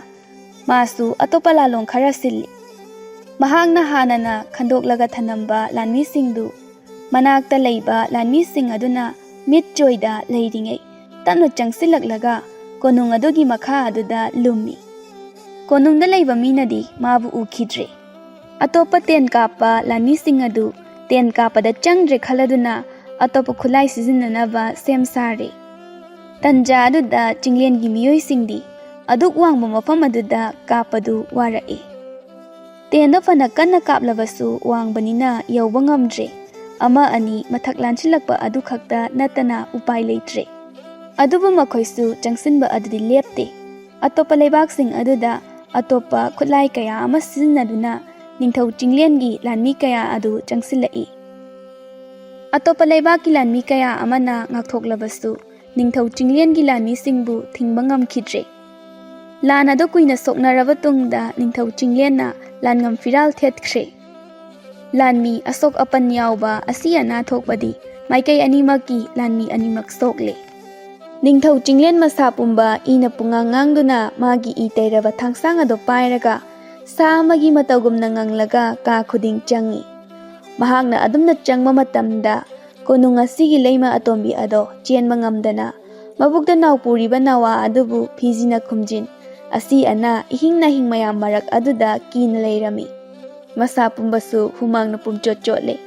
ꯃꯥꯁꯨ ꯑꯇꯣꯞꯄ ꯂꯥꯂꯣꯡ ꯈꯔ ꯁꯤꯜꯂꯤ꯫ ꯃꯍꯥꯛꯅ ꯍꯥꯟꯅꯅ ꯈꯟꯗꯣꯛꯂꯒ ꯊꯅꯝꯕ ꯂꯥꯟꯃꯤꯁꯤꯡꯗꯨ ꯃꯅꯥꯛꯇ ꯂꯩꯕ ꯂꯥꯟꯃꯤꯁꯤꯡ ꯑꯗꯨꯅ ꯃꯤꯠ ꯆꯣꯏꯗ ꯂꯩꯔꯤꯉꯩ ꯇꯞꯅ ꯆꯪꯁꯤꯜꯂꯛꯂꯒ ꯀꯣꯅꯨꯡ ꯑꯗꯨꯒꯤ ꯃꯈꯥ ꯑꯗꯨꯗ ꯂꯨꯝꯃꯤ꯫ ꯀꯣꯅꯨꯡꯗ ꯂꯩꯕ ꯃꯤꯅꯗꯤ ꯃꯥꯕꯨ ꯎꯈꯤꯗ꯭ꯔꯦ꯫ ꯑꯇꯣꯞꯄ ꯇꯦꯟ ꯀꯥꯞꯄ ꯂꯥꯟꯃꯤꯁꯤꯡ ꯑꯗꯨ ꯇꯦꯟ ꯀꯥꯞꯄꯗ ꯆꯪꯗ꯭ꯔꯦ ꯈꯜꯂꯗꯨꯅ ꯑꯇꯣꯞꯄ ꯈꯨꯠꯂꯥꯏ ꯁꯤꯖꯤꯟꯅꯅꯕ ꯁꯦꯝ ꯁꯥꯔꯦ꯫ ꯇꯟꯖꯥ ꯑꯗꯨꯗ ꯆꯤꯡꯂꯦꯟꯒꯤ ꯃꯤꯑꯣꯏꯁꯤꯡꯗꯤ ꯑꯗꯨꯛ ꯋꯥꯡꯕ ꯃꯐꯝ ꯑꯗꯨꯗ ꯀꯥꯞꯄꯗꯨ ꯋꯥꯔꯛꯏ꯫ ꯇꯦꯟꯗꯣ ꯐꯅ ꯀꯟꯅ ꯀꯥꯞꯂꯕꯁꯨ ꯋꯥꯡꯕꯅꯤꯅ ꯌꯧꯕ ꯉꯝꯗ꯭ꯔꯦ꯫ ꯑꯃ ꯑꯅꯤ ꯃꯊꯛ ꯂꯥꯟꯁꯤꯜꯂꯛꯄ ꯑꯗꯨ ꯈꯛꯇ ꯅꯠꯇꯅ ꯎꯄꯥꯏ ꯂꯩꯇ꯭ꯔꯦ꯫ ꯑꯗꯨꯕꯨ ꯃꯈꯣꯏꯁꯨ ꯆꯪꯁꯤꯟꯕ ꯑꯗꯨꯗꯤ ꯂꯦꯞꯇꯦ꯫ ꯑꯇꯣꯞꯄ ꯂꯩꯕꯥꯛꯁꯤꯡ ꯑꯗꯨꯗ ꯑꯇꯣꯞꯄ ꯈꯨꯠꯂꯥꯏ ꯀꯌꯥ ꯑꯃ ꯁꯤꯖꯤꯟꯅꯗꯨꯅ ꯅꯤꯡꯊꯧ ꯆꯤꯡꯂꯦꯟꯒꯤ ꯂꯥꯟꯃꯤ ꯀꯌꯥ ꯑꯗꯨ ꯆꯪꯁꯤꯜꯂꯛꯏ꯫ ꯑꯇꯣꯞꯄ ꯂꯩꯕꯥꯛꯀꯤ ꯂꯥꯟꯃꯤ ꯀꯌꯥ ꯑꯃꯅ ꯉꯥꯛꯊꯣꯛꯂꯕꯁꯨ ꯅꯤꯡꯊꯧ ꯆꯤꯡꯂꯦꯟꯒꯤ ꯂꯥꯟꯃꯤꯁꯤꯡꯕꯨ ꯊꯤꯡꯕ ꯉꯝꯈꯤꯗ꯭ꯔꯦ꯫ ꯂꯥꯟ ꯑꯗꯨ ꯀꯨꯏꯅ ꯁꯣꯛꯅꯔꯕ ꯇꯨꯡꯗ ꯅꯤꯡꯊꯧ ꯆꯤꯡꯂꯦꯟꯅ ꯂꯥꯟꯉꯝ ꯐꯤꯔꯥꯜ ꯊꯦꯠꯈ꯭ꯔꯦ꯫ ꯂꯥꯟꯃꯤ ꯑꯁꯣꯛ ꯑꯄꯟ ꯌꯥꯎꯕ ꯑꯁꯤ ꯑꯅꯥ ꯊꯣꯛꯄꯗꯤ ꯃꯥꯏꯀꯩ ꯑꯅꯤꯃꯛꯀꯤ ꯂꯥꯟꯃꯤ ꯑꯅꯤꯃꯛ ꯁꯣꯛꯂꯦ꯫ ꯅꯤꯡꯊꯧ ꯆꯤꯡꯂꯦꯟ ꯃꯁꯥ ꯄꯨꯝꯕ ꯏꯅ ꯄꯨꯡꯉꯥꯡ ꯉꯥꯡꯗꯨꯅ ꯃꯥꯒꯤ ꯏ ꯇꯩꯔꯕ ꯊꯥꯡꯁꯥꯡ ꯑꯗꯨ ꯄꯥꯏꯔꯒ ꯁꯥ ꯑꯃꯒꯤ ꯃꯇꯧꯒꯨꯝꯅ ꯉꯪꯂꯒ ꯀꯥ ꯈꯨꯗꯤꯡ ꯆꯪꯏ꯫ ꯃꯍꯥꯛꯅ ꯑꯗꯨꯝꯅ ꯆꯪꯕ ꯃꯇꯝꯗ ꯀꯣꯅꯨꯡ ꯑꯁꯤꯒꯤ ꯂꯩꯃ ꯑꯇꯣꯝꯕꯤ ꯑꯗꯣ ꯆꯦꯟꯕ ꯉꯝꯗꯅ ꯃꯕꯨꯛꯇ ꯅꯥꯎ ꯄꯨꯔꯤꯕ ꯅꯋꯥ ꯑꯗꯨꯕꯨ ꯐꯤꯖꯤꯅ ꯈꯨꯝꯖꯤꯟ, ꯑꯁꯤ ꯑꯅꯥ ꯏꯍꯤꯡ ꯅꯥꯍꯤꯡ ꯃꯌꯥꯝ ꯃꯔꯛ ꯑꯗꯨꯗ ꯀꯤꯅ ꯂꯩꯔꯝꯃꯤ꯫ ꯃꯁꯥ ꯄꯨꯝꯕꯁꯨ ꯍꯨꯃꯥꯡꯅ ꯄꯨꯝꯆꯣꯠ ꯆꯣꯠꯂꯦ꯫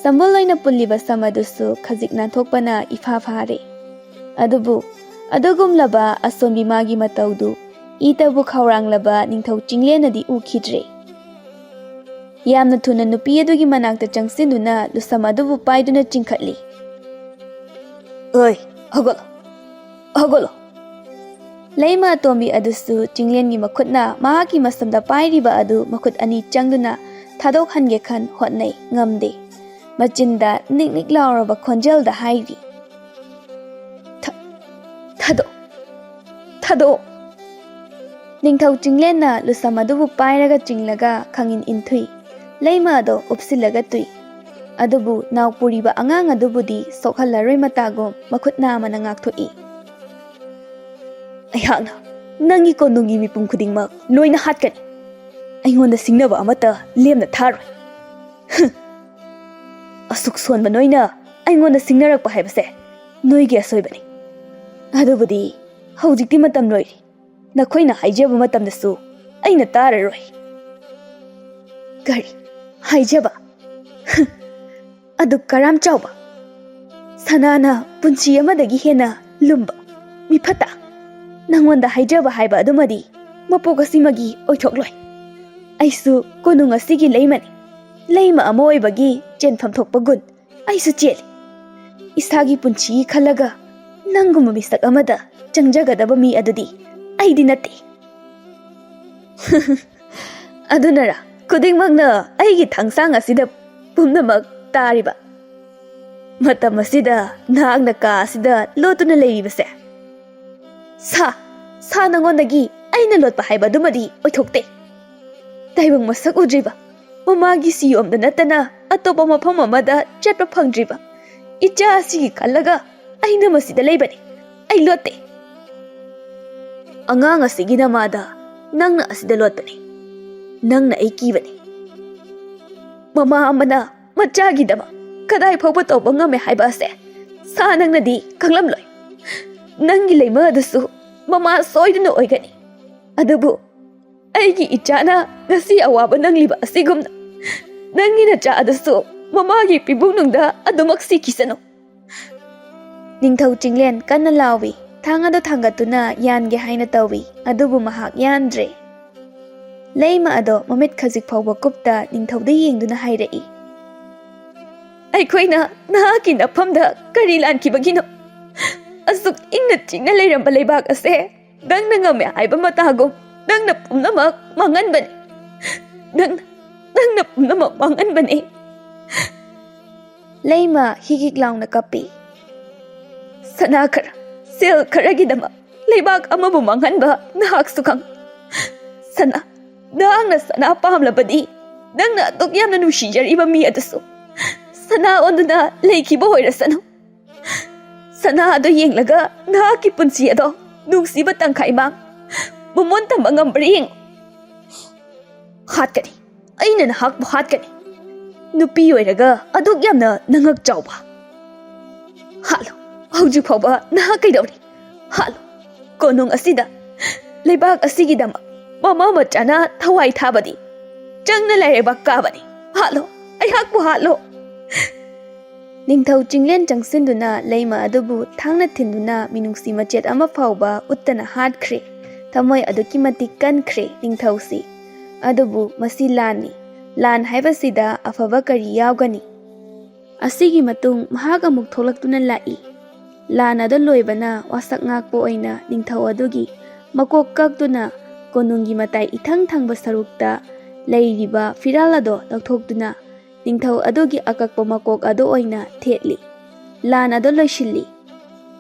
ꯁꯝꯕꯨꯜ ꯑꯣꯏꯅ ꯄꯨꯜꯂꯤꯕ ꯁꯝ ꯑꯗꯨꯁꯨ ꯈꯖꯤꯛ ꯅꯥꯟꯊꯣꯛꯄꯅ ꯏꯐꯥ ꯐꯥꯔꯦ꯫ ꯑꯗꯨꯕꯨ ꯑꯗꯨꯒꯨꯝꯂꯕ ꯑꯁꯣꯟꯕꯤ ꯃꯥꯒꯤ ꯃꯇꯧꯗꯨ ꯏꯇꯕꯨ ꯈꯧꯔꯥꯡꯂꯕ ꯅꯤꯡꯊꯧ ꯆꯤꯡꯂꯦꯟꯅꯗꯤ ꯎꯈꯤꯗ꯭ꯔꯦ꯫ ꯌꯥꯝꯅ ꯊꯨꯅ ꯅꯨꯄꯤ ꯑꯗꯨꯒꯤ ꯃꯅꯥꯛꯇ ꯆꯪꯁꯤꯟꯗꯨꯅ ꯂꯨꯁꯝ ꯑꯗꯨꯕꯨ ꯄꯥꯏꯗꯨꯅ ꯆꯤꯡꯈꯠꯂꯤ꯫ "ꯑꯣꯏ, ꯍꯧꯒꯠꯂꯣ, ꯍꯧꯒꯠꯂꯣ!" ꯂꯩꯃ ꯑꯇꯣꯝꯕꯤ ꯑꯗꯨꯁꯨ ꯆꯤꯡꯂꯦꯟꯒꯤ ꯃꯈꯨꯠꯅ ꯃꯍꯥꯛꯀꯤ ꯃꯁꯝꯗ ꯄꯥꯏꯔꯤꯕ ꯑꯗꯨ ꯃꯈꯨꯠ ꯑꯅꯤ ꯆꯪꯗꯨꯅ ꯊꯥꯗꯣꯛꯍꯟꯒꯦ ꯈꯟ ꯍꯣꯠꯅꯩ, ꯉꯝꯗꯦ꯫ ꯃꯆꯤꯟꯗ ꯅꯤꯛ ꯅꯤꯛ ꯂꯥꯎꯔꯕ ꯈꯣꯟꯖꯦꯜꯗ ꯍꯥꯏꯔꯤ, "ꯊ-, ꯊꯥꯗꯣꯛ, ꯊꯥꯗꯣꯛ!" ꯅꯤꯡꯊꯧ ꯆꯤꯡꯂꯦꯟꯅ ꯂꯨꯁꯝ ꯑꯗꯨꯕꯨ ꯄꯥꯏꯔꯒ ꯆꯤꯡꯂꯒ ꯈꯪꯏꯟ ꯏꯟꯊꯨꯏ꯫ ꯂꯩꯃ ꯑꯗꯣ ꯎꯞꯁꯤꯜꯂꯒ ꯇꯨꯏ꯫ ꯑꯗꯨꯕꯨ ꯅꯥꯎ ꯄꯨꯔꯤꯕ ꯑꯉꯥꯡ ꯑꯗꯨꯕꯨꯗꯤ ꯁꯣꯛꯍꯜꯂꯔꯣꯏ ꯃꯇꯥꯒꯨꯝ ꯃꯈꯨꯠ ꯅꯥꯝꯃꯅ ꯉꯥꯛꯊꯣꯛꯏ꯫ "ꯑꯩꯍꯥꯛꯅ ꯅꯪꯒꯤ ꯀꯣꯅꯨꯡꯒꯤ ꯃꯤꯄꯨꯝ ꯈꯨꯗꯤꯡꯃꯛ ꯂꯣꯏꯅ ꯍꯥꯠꯀꯅꯤ꯫ ꯑꯩꯉꯣꯟꯗ ꯁꯤꯡꯅꯕ ꯑꯃꯠꯇ ꯂꯦꯝꯅ ꯊꯥꯔꯣꯏ꯫ ꯍꯨꯝ! ꯑꯁꯨꯛ ꯁꯣꯟꯕ ꯅꯣꯏꯅ ꯑꯩꯉꯣꯟꯗ ꯁꯤꯡꯅꯔꯛꯄ ꯍꯥꯏꯕꯁꯦ ꯅꯣꯏꯒꯤ ꯑꯁꯣꯏꯕꯅꯤ꯫ ꯑꯗꯨꯕꯨꯗꯤ ꯍꯧꯖꯤꯛꯇꯤ ꯃꯇꯝ ꯂꯣꯏꯔꯦ꯫ ꯅꯈꯣꯏꯅ ꯍꯥꯏꯖꯕ ꯃꯇꯝꯗꯁꯨ ꯑꯩꯅ ꯇꯥꯔꯔꯣꯏ꯫" "ꯀꯔꯤ ꯍꯥꯏꯖꯕ? ꯍꯨꯝ! ꯑꯗꯨꯛ ꯀꯔꯥꯝ ꯆꯥꯎꯕ, ꯁꯅꯥꯅ ꯄꯨꯟꯁꯤ ꯑꯃꯗꯒꯤ ꯍꯦꯟꯅ ꯂꯨꯝꯕ ꯃꯤꯐꯠꯇ, ꯅꯪꯉꯣꯟꯗ ꯍꯥꯏꯖꯕ ꯍꯥꯏꯕ ꯑꯗꯨꯃꯗꯤ ꯃꯄꯣꯛ ꯑꯁꯤꯃꯒꯤ ꯑꯣꯏꯊꯣꯛꯂꯣꯏ꯫ ꯑꯩꯁꯨ ꯀꯣꯅꯨꯡ ꯑꯁꯤꯒꯤ ꯂꯩꯃꯅꯤ꯫ ꯂꯩꯃ ꯑꯃ ꯑꯣꯏꯕꯒꯤ ꯆꯦꯟꯐꯝ ꯊꯣꯛꯄ ꯒꯨꯟ ꯑꯩꯁꯨ ꯆꯦꯜꯂꯤ꯫ ꯏꯁꯥꯒꯤ ꯄꯨꯟꯁꯤ ꯈꯜꯂꯒ ꯅꯪꯒꯨꯝꯕ ꯃꯤꯁꯛ ꯑꯃꯗ ꯆꯪꯖꯒꯗꯕ ꯃꯤ ꯑꯗꯨꯗꯤ ꯑꯩꯗꯤ ꯅꯠꯇꯦ꯫" "ꯑꯗꯨꯅꯔ ꯈꯨꯗꯤꯡꯃꯛꯅ ꯑꯩꯒꯤ ꯊꯥꯡꯁꯥꯡ ꯑꯁꯤꯗ ꯄꯨꯝꯅꯃꯛ ꯇꯥꯔꯤꯕ? ꯃꯇꯝ ꯑꯁꯤꯗ ꯅꯍꯥꯛꯅ ꯀꯥ ꯑꯁꯤꯗ ꯂꯣꯠꯇꯨꯅ ꯂꯩꯔꯤꯕꯁꯦ? ꯁꯥ, ꯁꯥ ꯅꯉꯣꯟꯗꯒꯤ ꯑꯩꯅ ꯂꯣꯠꯄ ꯍꯥꯏꯕ ꯑꯗꯨꯃꯗꯤ ꯑꯣꯏꯊꯣꯛꯇꯦ꯫ ꯇꯥꯏꯕꯪ ꯃꯁꯛ ꯎꯗ꯭ꯔꯤꯕ, ꯃꯃꯥꯒꯤ ꯁꯤꯌꯣꯝꯗ ꯅꯠꯇꯅ ꯑꯇꯣꯞꯄ ꯃꯐꯝ ꯑꯃꯗ ꯆꯠꯄ ꯐꯪꯗ꯭ꯔꯤꯕ ꯏꯆꯥ ꯑꯁꯤꯒꯤ ꯈꯜꯂꯒ ꯑꯩꯅ ꯃꯁꯤꯗ ꯂꯩꯕꯅꯤ꯫ ꯑꯩ ꯂꯣꯠꯇꯦ꯫ ꯑꯉꯥꯡ ꯑꯁꯤꯒꯤ ꯅꯃꯥꯗ ꯅꯪꯅ ꯑꯁꯤꯗ ꯂꯣꯠꯄꯅꯤ꯫ ꯅꯪꯅ ꯑꯩ ꯀꯤꯕꯅꯤ꯫ ꯃꯃꯥ ꯑꯃꯅ ꯃꯆꯥꯒꯤꯗꯃꯛ ꯀꯗꯥꯏ ꯐꯥꯎꯕ ꯇꯧꯕ ꯉꯝꯃꯦ ꯍꯥꯏꯕ ꯑꯁꯦ ꯁꯥ ꯅꯪꯅꯗꯤ ꯈꯪꯂꯝꯂꯣꯏ꯫ ꯅꯪꯒꯤ ꯂꯩꯃ ꯑꯗꯨꯁꯨ ꯃꯃꯥ ꯁꯣꯏꯗꯅ ꯑꯣꯏꯒꯅꯤ꯫ ꯑꯗꯨꯕꯨ ꯑꯩꯒꯤ ꯏꯆꯥꯅ ꯉꯁꯤ ꯑꯋꯥꯕ ꯅꯪꯂꯤꯕ ꯑꯁꯤꯒꯨꯝꯅ ꯅꯪꯒꯤ ꯅꯆꯥ ꯑꯗꯨꯁꯨ ꯃꯃꯥꯒꯤ ꯄꯤꯕꯨꯡꯅꯨꯡꯗ ꯑꯗꯨꯃꯛ ꯁꯤꯈꯤꯁꯅꯨ꯫" ꯅꯤꯡꯊꯧ ꯆꯤꯡꯂꯦꯟ ꯀꯟꯅ ꯂꯥꯎꯏ꯫ ꯊꯥꯡ ꯑꯗꯨ ꯊꯥꯡꯒꯠꯇꯨꯅ ꯌꯥꯟꯒꯦ ꯍꯥꯏꯅ ꯇꯧꯏ, ꯑꯗꯨꯕꯨ ꯃꯍꯥꯛ ꯌꯥꯟꯗ꯭ꯔꯦ꯫ ꯂꯩꯃ ꯑꯗꯣ ꯃꯃꯤꯠ ꯈꯖꯤꯛ ꯐꯥꯎꯕ ꯀꯨꯞꯇ ꯅꯤꯡꯊꯧꯗ ꯌꯦꯡꯗꯨꯅ ꯍꯥꯏꯔꯛꯏ, "ꯑꯩꯈꯣꯏꯅ ꯅꯍꯥꯛꯀꯤ ꯅꯐꯝꯗ ꯀꯔꯤ ꯂꯥꯟꯈꯤꯕꯒꯤꯅꯣ? ꯑꯁꯨꯛ ꯏꯪꯅ ꯆꯤꯛꯅ ꯂꯩꯔꯝꯕ ꯂꯩꯕꯥꯛ ꯑꯁꯦ ꯅꯪꯅ ꯉꯝꯃꯦ ꯍꯥꯏꯕ ꯃꯇꯥꯒꯨꯝ ꯅꯪꯅ ꯄꯨꯝꯅꯃꯛ ꯃꯥꯡꯍꯟꯕꯅꯤ꯫ ꯅꯪꯅ, ꯅꯪꯅ ꯄꯨꯝꯅꯃꯛ ꯃꯥꯡꯍꯟꯕꯅꯤ꯫" ꯂꯩꯃ ꯍꯤꯛ ꯍꯤꯛ ꯂꯥꯎꯅ ꯀꯞꯄꯤ꯫ "ꯁꯅꯥ ꯈꯔ, ꯁꯦꯜ ꯈꯔꯒꯤꯗꯃꯛ ꯂꯩꯕꯥꯛ ꯑꯃꯕꯨ ꯃꯥꯡꯍꯟꯕ ꯅꯍꯥꯛꯁꯨ ꯈꯪ꯫ ꯁꯅꯥ, ꯅꯍꯥꯛꯅ ꯁꯅꯥ ꯄꯥꯝꯂꯕꯗꯤ, ꯅꯪꯅ ꯑꯗꯨꯛ ꯌꯥꯝꯅ ꯅꯨꯡꯁꯤꯖꯔꯤꯕ ꯃꯤ ꯑꯗꯨꯁꯨ ꯁꯅꯥ ꯑꯣꯟꯗꯨꯅ ꯂꯩꯈꯤꯕ ꯑꯣꯏꯔꯁꯅꯨ꯫ ꯁꯅꯥ ꯑꯗꯨ ꯌꯦꯡꯂꯒ ꯅꯍꯥꯛꯀꯤ ꯄꯨꯟꯁꯤ ꯑꯗꯣ ꯅꯨꯡꯁꯤꯕ ꯇꯪꯈꯥꯏ ꯃꯥꯡ ꯃꯃꯣꯟ ꯇꯝꯕ ꯉꯝꯕ꯭ꯔꯥ ꯌꯦꯡꯉꯨ꯫" "ꯍꯥꯠꯀꯅꯤ, ꯑꯩꯅ ꯅꯍꯥꯛꯄꯨ ꯍꯥꯠꯀꯅꯤ꯫ ꯅꯨꯄꯤ ꯑꯣꯏꯔꯒ ꯑꯗꯨꯛ ꯌꯥꯝꯅ ꯅꯉꯛ ꯆꯥꯎꯕ꯫ ꯍꯥꯠꯂꯣ, ꯍꯧꯖꯤꯛ ꯐꯥꯎꯕ ꯅꯍꯥꯛ ꯀꯩꯗꯧꯔꯤ? ꯍꯥꯠꯂꯣ꯫ ꯀꯣꯅꯨꯡ ꯑꯁꯤꯗ, ꯂꯩꯕꯥꯛ ꯑꯁꯤꯒꯤꯗꯃꯛ ꯃꯃꯥ ꯃꯆꯥꯅ ꯊꯋꯥꯏ ꯊꯥꯕꯗꯤ ꯆꯪꯅ ꯂꯩꯔꯩꯕꯥꯛ ꯀꯥꯕꯅꯤ꯫ ꯍꯥꯠꯂꯣ, ꯑꯩꯍꯥꯛꯄꯨ ꯍꯥꯠꯂꯣ꯫" ꯅꯤꯡꯊꯧ ꯆꯤꯡꯂꯦꯟ ꯆꯪꯁꯤꯟꯗꯨꯅ ꯂꯩꯃ ꯑꯗꯨꯕꯨ ꯊꯥꯡꯅ ꯊꯤꯟꯗꯨꯅ ꯃꯤꯅꯨꯡꯁꯤ ꯃꯆꯦꯠ ꯑꯃ ꯐꯥꯎꯕ ꯎꯠꯇꯅ ꯍꯥꯠꯈ꯭ꯔꯦ꯫ ꯊꯃꯣꯏ ꯑꯗꯨꯛꯀꯤ ꯃꯇꯤꯛ ꯀꯟꯈ꯭ꯔꯦ ꯅꯤꯡꯊꯧꯁꯤ꯫ ꯑꯗꯨꯕꯨ ꯃꯁꯤ ꯂꯥꯟꯅꯤ꯫ ꯂꯥꯟ ꯍꯥꯏꯕꯁꯤꯗ ꯑꯐꯕ ꯀꯔꯤ ꯌꯥꯎꯒꯅꯤ? ꯑꯁꯤꯒꯤ ꯃꯇꯨꯡ ꯃꯍꯥꯛ ꯑꯃꯨꯛ ꯊꯣꯛꯂꯛꯇꯨꯅ ꯂꯥꯛꯏ꯫ ꯂꯥꯟ ꯑꯗꯨ ꯂꯣꯏꯕꯅ ꯋꯥꯁꯛ ꯉꯥꯛꯄ ꯑꯣꯏꯅ ꯅꯤꯡꯊꯧ ꯑꯗꯨꯒꯤ ꯃꯀꯣꯛ ꯀꯛꯇꯨꯅ ꯀꯣꯅꯨꯡꯒꯤ ꯃꯇꯥꯏ ꯏꯊꯪ ꯊꯪꯕ ꯁꯔꯨꯛꯇ ꯂꯩꯔꯤꯕ ꯐꯤꯔꯥꯜ ꯑꯗꯣ ꯂꯧꯊꯣꯛꯇꯨꯅ ꯅꯤꯡꯊꯧ ꯑꯗꯨꯒꯤ ꯑꯀꯛꯄ ꯃꯀꯣꯛ ꯑꯗꯨ ꯑꯣꯏꯅ ꯊꯦꯠꯂꯤ꯫ ꯂꯥꯟ ꯑꯗꯨ ꯂꯣꯏꯁꯤꯜꯂꯤ꯫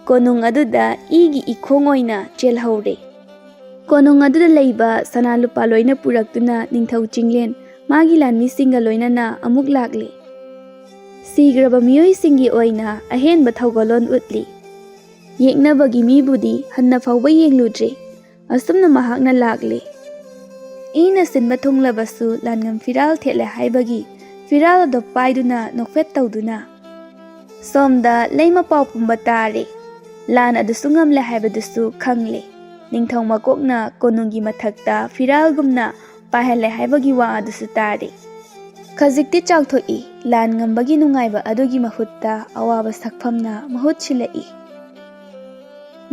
ꯀꯣꯅꯨꯡ ꯑꯗꯨꯗ ꯏꯒꯤ ꯏꯈꯣꯡ ꯑꯣꯏꯅ ꯆꯦꯜꯍꯧꯔꯦ꯫ ꯀꯣꯅꯨꯡ ꯑꯗꯨꯗ ꯂꯩꯕ ꯁꯅꯥ ꯂꯨꯄꯥ ꯂꯣꯏꯅ ꯄꯨꯔꯛꯇꯨꯅ ꯅꯤꯡꯊꯧ ꯆꯤꯡꯂꯦꯟ ꯃꯥꯒꯤ ꯂꯥꯟꯃꯤꯁꯤꯡꯒ ꯂꯣꯏꯅꯅ ꯑꯃꯨꯛ ꯂꯥꯛꯂꯦ꯫ ꯁꯤꯈ꯭ꯔꯕ ꯃꯤꯑꯣꯏꯁꯤꯡꯒꯤ ꯑꯣꯏꯅ ꯑꯍꯦꯟꯕ ꯊꯧꯒꯜꯂꯣꯟ ꯎꯠꯂꯤ꯫ ꯌꯦꯛꯅꯕꯒꯤ ꯃꯤꯕꯨꯗꯤ ꯍꯟꯅ ꯐꯥꯎꯕ ꯌꯦꯡꯂꯨꯗ꯭ꯔꯤ꯫ ꯑꯁꯨꯝꯅ ꯃꯍꯥꯛꯅ ꯂꯥꯛꯂꯦ꯫ ꯏꯅ ꯁꯤꯟꯕ ꯊꯨꯡꯂꯕꯁꯨ ꯂꯥꯟꯉꯝ ꯐꯤꯔꯥꯜ ꯊꯦꯠꯂꯦ ꯍꯥꯏꯕꯒꯤ ꯐꯤꯔꯥꯜ ꯑꯗꯨ ꯄꯥꯏꯗꯨꯅ ꯅꯣꯛꯐꯦꯠ ꯇꯧꯗꯨꯅ ꯁꯣꯝꯗ ꯂꯩꯃ ꯄꯥꯎ ꯄꯨꯝꯕ ꯇꯥꯔꯦ꯫ ꯂꯥꯟ ꯑꯗꯨꯁꯨ ꯉꯝꯂꯦ ꯍꯥꯏꯕꯗꯨꯁꯨ ꯈꯪꯂꯦ꯫ ꯅꯤꯡꯊꯧ ꯃꯀꯣꯛꯅ ꯀꯣꯅꯨꯡꯒꯤ ꯃꯊꯛꯇ ꯐꯤꯔꯥꯜꯒꯨꯝꯅ ꯄꯥꯏꯍꯜꯂꯦ ꯍꯥꯏꯕꯒꯤ ꯋꯥ ꯑꯗꯨꯁꯨ ꯇꯥꯔꯦ꯫ ꯈꯖꯤꯛꯇꯤ ꯆꯥꯎꯊꯣꯛꯏ꯫ ꯂꯥꯟ ꯉꯝꯕꯒꯤ ꯅꯨꯡꯉꯥꯏꯕ ꯑꯗꯨꯒꯤ ꯃꯍꯨꯠꯇ ꯑꯋꯥꯕ ꯁꯛꯐꯝꯅ ꯃꯍꯨꯠ ꯁꯤꯜꯂꯛꯏ꯫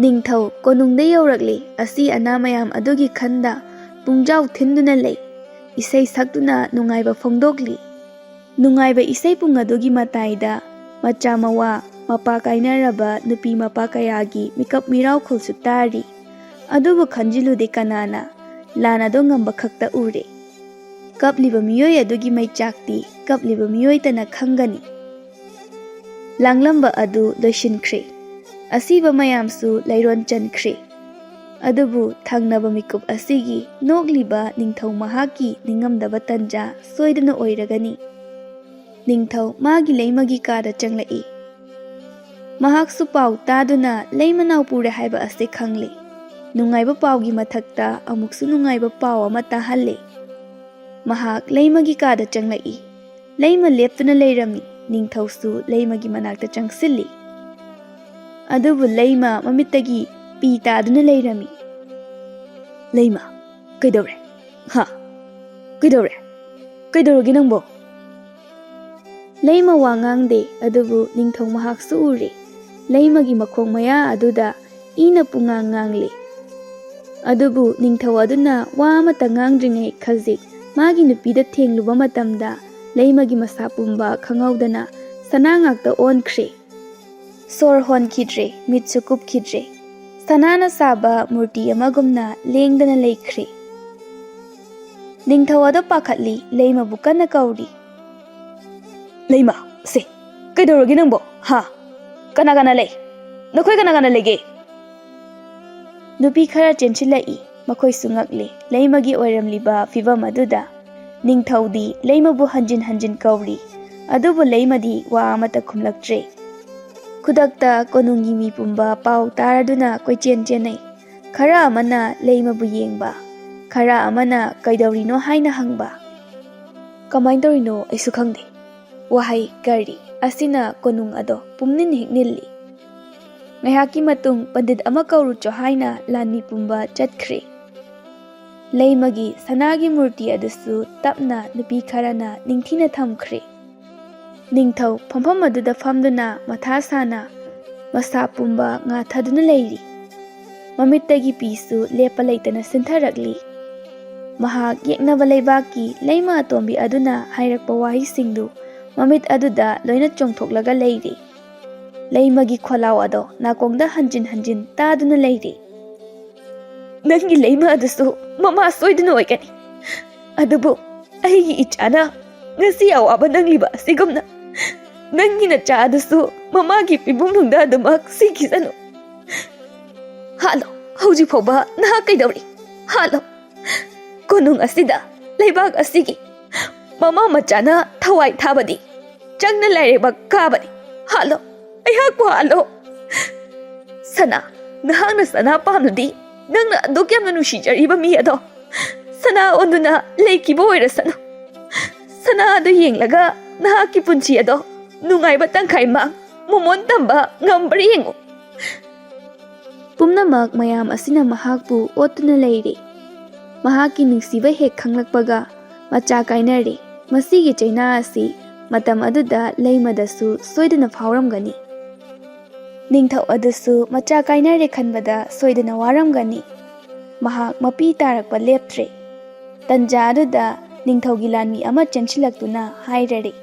ꯅꯤꯡꯊꯧ ꯀꯣꯅꯨꯡꯗ ꯌꯧꯔꯛꯂꯤ꯫ ꯑꯁꯤ ꯑꯅꯥ ꯃꯌꯥꯝ ꯑꯗꯨꯒꯤ ꯈꯟꯗ ꯄꯨꯡꯖꯥꯎ ꯊꯤꯟꯗꯨꯅ ꯂꯩ꯫ ꯏꯁꯩ ꯁꯛꯇꯨꯅ ꯅꯨꯡꯉꯥꯏꯕ ꯐꯣꯡꯗꯣꯛꯂꯤ꯫ ꯅꯨꯡꯉꯥꯏꯕ ꯏꯁꯩ ꯄꯨꯡ ꯑꯗꯨꯒꯤ ꯃꯇꯥꯏꯗ ꯃꯆꯥ ꯃꯋꯥ, ꯃꯄꯥ ꯀꯥꯏꯅꯔꯕ ꯅꯨꯄꯤ ꯃꯄꯥ ꯀꯌꯥꯒꯤ ꯃꯤꯀꯞ ꯃꯤꯔꯥꯎꯈꯣꯜꯁꯨ ꯇꯥꯔꯤ꯫ ꯑꯗꯨꯕꯨ ꯈꯟꯖꯤꯜꯂꯨꯗꯦ ꯀꯅꯥꯅ, ꯂꯥꯟ ꯑꯗꯨ ꯉꯝꯕ ꯈꯛꯇ ꯎꯔꯦ꯫ ꯀꯞꯂꯤꯕ ꯃꯤꯑꯣꯏ ꯑꯗꯨꯒꯤ ꯃꯩꯆꯥꯛꯇꯤ ꯀꯞꯂꯤꯕ ꯃꯤꯑꯣꯏꯇꯅ ꯈꯪꯒꯅꯤ꯫ ꯂꯥꯡꯂꯝꯕ ꯑꯗꯨ ꯂꯣꯏꯁꯤꯟꯈ꯭ꯔꯦ꯫ ꯑꯁꯤꯕ ꯃꯌꯥꯝꯁꯨ ꯂꯩꯔꯣꯟ ꯆꯟꯈ꯭ꯔꯦ꯫ ꯑꯗꯨꯕꯨ ꯊꯪꯅꯕ ꯃꯤꯀꯨꯞ ꯑꯁꯤꯒꯤ ꯅꯣꯛꯂꯤꯕ ꯅꯤꯡꯊꯧ ꯃꯍꯥꯛꯀꯤ ꯅꯤꯡꯉꯝꯗꯕ ꯇꯟꯖꯥ ꯁꯣꯏꯗꯅ ꯑꯣꯏꯔꯒꯅꯤ꯫ ꯅꯤꯡꯊꯧ ꯃꯥꯒꯤ ꯂꯩꯃꯒꯤ ꯀꯥꯗ ꯆꯪꯂꯛꯏ꯫ ꯃꯍꯥꯛꯁꯨ ꯄꯥꯎ ꯇꯥꯗꯨꯅ ꯂꯩꯃꯅꯥꯎ ꯄꯨꯔꯦ ꯍꯥꯏꯕ ꯑꯁꯤ ꯈꯪꯂꯦ꯫ ꯅꯨꯡꯉꯥꯏꯕ ꯄꯥꯎꯒꯤ ꯃꯊꯛꯇ ꯑꯃꯨꯛꯁꯨ ꯅꯨꯡꯉꯥꯏꯕ ꯄꯥꯎ ꯑꯃ ꯇꯥꯍꯜꯂꯦ꯫ ꯃꯍꯥꯛ ꯂꯩꯃꯒꯤ ꯀꯥꯗ ꯆꯪꯂꯛꯏ꯫ ꯂꯩꯃ ꯂꯦꯞꯇꯨꯅ ꯂꯩꯔꯝꯃꯤ꯫ ꯅꯤꯡꯊꯧꯁꯨ ꯂꯩꯃꯒꯤ ꯃꯅꯥꯛꯇ ꯆꯪꯁꯤꯜꯂꯤ꯫ ꯑꯗꯨꯕꯨ ꯂꯩꯃ ꯃꯃꯤꯠꯇꯒꯤ ꯄꯤ ꯇꯥꯗꯨꯅ ꯂꯩꯔꯝꯃꯤ꯫ "ꯂꯩꯃ, ꯀꯩꯗꯧꯔꯦ? ꯍꯥ? ꯀꯩꯗꯧꯔꯦ? ꯀꯩꯗꯧꯔꯒꯦ ꯅꯪꯕꯣ?" ꯂꯩꯃ ꯋꯥ ꯉꯥꯡꯗꯦ, ꯑꯗꯨꯕꯨ ꯅꯤꯡꯊꯧ ꯃꯍꯥꯛꯁꯨ ꯎꯔꯦ꯫ ꯂꯩꯃꯒꯤ ꯃꯈꯣꯡ ꯃꯌꯥ ꯑꯗꯨꯗ ꯏꯅ ꯄꯨꯡꯉꯥꯡ ꯉꯥꯡꯂꯤ꯫ ꯑꯗꯨꯕꯨ ꯅꯤꯡꯊꯧ ꯑꯗꯨꯅ ꯋꯥ ꯑꯃꯠꯇ ꯉꯥꯡꯗ꯭ꯔꯤꯉꯩ ꯈꯖꯤꯛ ꯃꯥꯒꯤ ꯅꯨꯄꯤꯗ ꯊꯦꯡꯂꯨꯕ ꯃꯇꯝꯗ, ꯂꯩꯃꯒꯤ ꯃꯁꯥ ꯄꯨꯝꯕ ꯈꯪꯍꯧꯗꯅ ꯁꯅꯥ ꯉꯥꯛꯇ ꯑꯣꯟꯈ꯭ꯔꯦ꯫ ꯁꯣꯔ ꯍꯣꯟꯈꯤꯗ꯭ꯔꯦ, ꯃꯤꯠꯁꯨ ꯀꯨꯞꯈꯤꯗ꯭ꯔꯦ꯫ ꯁꯅꯥꯅ ꯁꯥꯕ ꯃꯨꯔꯇꯤ ꯑꯃꯒꯨꯝꯅ ꯂꯦꯡꯗꯅ ꯂꯩꯈ꯭ꯔꯦ꯫ ꯅꯤꯡꯊꯧ ꯑꯗꯨ ꯄꯥꯈꯠꯂꯤ, ꯂꯩꯃꯕꯨ ꯀꯟꯅ ꯀꯧꯔꯤ꯫ "ꯂꯩꯃ, ꯁꯦ, ꯀꯩꯗꯧꯔꯒꯦ ꯅꯪꯕꯣ? ꯍꯥ? ꯀꯅꯥ ꯀꯅꯥ ꯂꯩ? ꯅꯈꯣꯏ ꯀꯅꯥ ꯀꯅꯥ ꯂꯩꯒꯦ?" ꯅꯨꯄꯤ ꯈꯔ ꯆꯦꯟꯁꯤꯜꯂꯛꯏ꯫ ꯃꯈꯣꯏꯁꯨ ꯉꯛꯂꯤ ꯂꯩꯃꯒꯤ ꯑꯣꯏꯔꯝꯂꯤꯕ ꯐꯤꯚꯝ ꯑꯗꯨꯗ꯫ ꯅꯤꯡꯊꯧꯗꯤ ꯂꯩꯃꯕꯨ ꯍꯟꯖꯤꯟ ꯍꯟꯖꯤꯟ ꯀꯧꯔꯤ, ꯑꯗꯨꯕꯨ ꯂꯩꯃꯗꯤ ꯋꯥ ꯑꯃꯠꯇ ꯈꯨꯝꯂꯛꯇ꯭ꯔꯦ꯫ ꯈꯨꯗꯛꯇ ꯀꯣꯅꯨꯡꯒꯤ ꯃꯤ ꯄꯨꯝꯕ ꯄꯥꯎ ꯇꯥꯔꯗꯨꯅ ꯀꯣꯏꯆꯦꯟ ꯆꯦꯟꯅꯩ꯫ ꯈꯔ ꯑꯃꯅ ꯂꯩꯃꯕꯨ ꯌꯦꯡꯕ, ꯈꯔ ꯑꯃꯅ ꯀꯩꯗꯧꯔꯤꯅꯣ ꯍꯥꯏꯅ ꯍꯪꯕ꯫ "ꯀꯃꯥꯏꯅ ꯇꯧꯔꯤꯅꯣ ꯑꯩꯁꯨ ꯈꯪꯗꯦ꯫ ꯋꯥꯍꯩ 'ꯀꯔꯤ' ꯑꯁꯤꯅ ꯀꯣꯅꯨꯡ ꯑꯗꯣ ꯄꯨꯝꯅꯤꯟ ꯍꯦꯛ ꯅꯤꯜꯂꯤ"꯫ ꯉꯥꯏꯍꯥꯛꯀꯤ ꯃꯇꯨꯡ ꯄꯟꯗꯤꯠ ꯑꯃ ꯀꯧꯔꯨꯆꯣ ꯍꯥꯏꯅ ꯂꯥꯟꯃꯤ ꯄꯨꯝꯕ ꯆꯠꯈ꯭ꯔꯦ꯫ ꯂꯩꯃꯒꯤ ꯁꯅꯥꯒꯤ ꯃꯨꯔꯇꯤ ꯑꯗꯨꯁꯨ ꯇꯞꯅ ꯅꯨꯄꯤ ꯈꯔꯅ ꯅꯤꯡꯊꯤꯅ ꯊꯝꯈ꯭ꯔꯦ꯫ ꯅꯤꯡꯊꯧ ꯐꯝꯐꯝ ꯑꯗꯨꯗ ꯐꯝꯗꯨꯅ ꯃꯊꯥ ꯁꯥꯅ ꯃꯁꯥ ꯄꯨꯝꯕ ꯉꯥꯊꯗꯨꯅ ꯂꯩꯔꯤ꯫ ꯃꯃꯤꯠꯇꯒꯤ ꯄꯤꯁꯨ ꯂꯦꯞꯄ ꯂꯩꯇꯅ ꯁꯤꯟꯊꯔꯛꯂꯤ꯫ ꯃꯍꯥꯛ ꯌꯦꯛꯅꯕ ꯂꯩꯕꯥꯛꯀꯤ ꯂꯩꯃ ꯑꯇꯣꯝꯕꯤ ꯑꯗꯨꯅ ꯍꯥꯏꯔꯛꯄ ꯋꯥꯍꯩꯁꯤꯡꯗꯨ ꯃꯃꯤꯠ ꯑꯗꯨꯗ ꯂꯣꯏꯅ ꯆꯣꯡꯊꯣꯛꯂꯒ ꯂꯩꯔꯤ꯫ ꯂꯩꯃꯒꯤ ꯈꯣꯜꯂꯥꯎ ꯑꯗꯣ ꯅꯥꯀꯣꯡꯗ ꯍꯟꯖꯤꯟ ꯍꯟꯖꯤꯟ ꯇꯥꯗꯨꯅ ꯂꯩꯔꯤ꯫ "ꯅꯪꯒꯤ ꯂꯩꯃ ꯑꯗꯨꯁꯨ ꯃꯃꯥ ꯁꯣꯏꯗꯅ ꯑꯣꯏꯒꯅꯤ꯫ ꯑꯗꯨꯕꯨ ꯑꯩꯒꯤ ꯏꯆꯥꯅ ꯉꯁꯤ ꯑꯋꯥꯕ ꯅꯪꯂꯤꯕ ꯑꯁꯤꯒꯨꯝꯅ ꯅꯪꯒꯤ ꯅꯆꯥ ꯑꯗꯨꯁꯨ ꯃꯃꯥꯒꯤ ꯄꯤꯕꯨꯡꯂꯨꯝꯗ ꯑꯗꯨꯃꯛ ꯁꯤꯈꯤꯁꯅꯨ꯫ ꯍꯥꯠꯂꯣ, ꯍꯧꯖꯤꯛ ꯐꯥꯎꯕ ꯅꯍꯥꯛ ꯀꯩꯗꯧꯔꯤ? ꯍꯥꯠꯂꯣ꯫ ꯀꯣꯅꯨꯡ ꯑꯁꯤꯗ, ꯂꯩꯕꯥꯛ ꯑꯁꯤꯒꯤ ꯃꯃꯥ ꯃꯆꯥꯅ ꯊꯋꯥꯏ ꯊꯥꯕꯗꯤ ꯆꯪꯅ ꯂꯥꯏꯔꯩꯕꯥꯛ ꯀꯥꯕꯅꯤ꯫ ꯍꯥꯠꯂꯣ, ꯑꯩꯍꯥꯛꯄꯨ ꯍꯥꯠꯂꯣ꯫ ꯁꯅꯥ, ꯅꯍꯥꯛꯅ ꯁꯅꯥ ꯄꯥꯝꯂꯗꯤ, ꯅꯪꯅ ꯑꯗꯨꯛ ꯌꯥꯝꯅ ꯅꯨꯡꯁꯤꯖꯔꯤꯕ ꯃꯤ ꯑꯗꯣ ꯁꯅꯥ ꯑꯣꯟꯗꯨꯅ ꯂꯩꯈꯤꯕ ꯑꯣꯏꯔꯁꯅꯨ꯫ ꯁꯅꯥ ꯑꯗꯨ ꯌꯦꯡꯂꯒ ꯅꯍꯥꯛꯀꯤ ꯄꯨꯟꯁꯤ ꯑꯗꯣ ꯅꯨꯡꯉꯥꯏꯕ ꯇꯪꯈꯥꯏ ꯃꯥꯡ, ꯃꯃꯣꯟ ꯇꯝꯕ ꯉꯝꯕ꯭ꯔꯥ ꯌꯦꯡꯉꯨ꯫ ꯄꯨꯝꯅꯃꯛ ꯃꯌꯥꯝ ꯑꯁꯤꯅ ꯃꯍꯥꯛꯄꯨ ꯑꯣꯠꯇꯨꯅ ꯂꯩꯔꯤ꯫ ꯃꯍꯥꯛꯀꯤ ꯅꯨꯡꯁꯤꯕ ꯍꯦꯛ ꯈꯪꯂꯛꯄꯒ ꯃꯆꯥ ꯀꯥꯏꯅꯔꯦ꯫ ꯃꯁꯤꯒꯤ ꯆꯩꯅꯥ ꯑꯁꯤ ꯃꯇꯝ ꯑꯗꯨꯗ ꯂꯩꯃꯗꯁꯨ ꯁꯣꯏꯗꯅ ꯐꯥꯎꯔꯝꯒꯅꯤ꯫ ꯅꯤꯡꯊꯧ ꯑꯗꯨꯁꯨ ꯃꯆꯥ ꯀꯥꯏꯅꯔꯦ ꯈꯟꯕꯗ ꯁꯣꯏꯗꯅ ꯋꯥꯔꯝꯒꯅꯤ꯫ ꯃꯍꯥꯛ ꯃꯄꯤ ꯇꯥꯔꯛꯄ ꯂꯦꯞꯇ꯭ꯔꯦ꯫ ꯇꯟꯖꯥ ꯑꯗꯨꯗ ꯅꯤꯡꯊꯧꯒꯤ ꯂꯥꯟꯃꯤ ꯑꯃ ꯆꯦꯟꯁꯤꯜꯂꯛꯇꯨꯅ ꯍꯥꯏꯔꯔꯦ,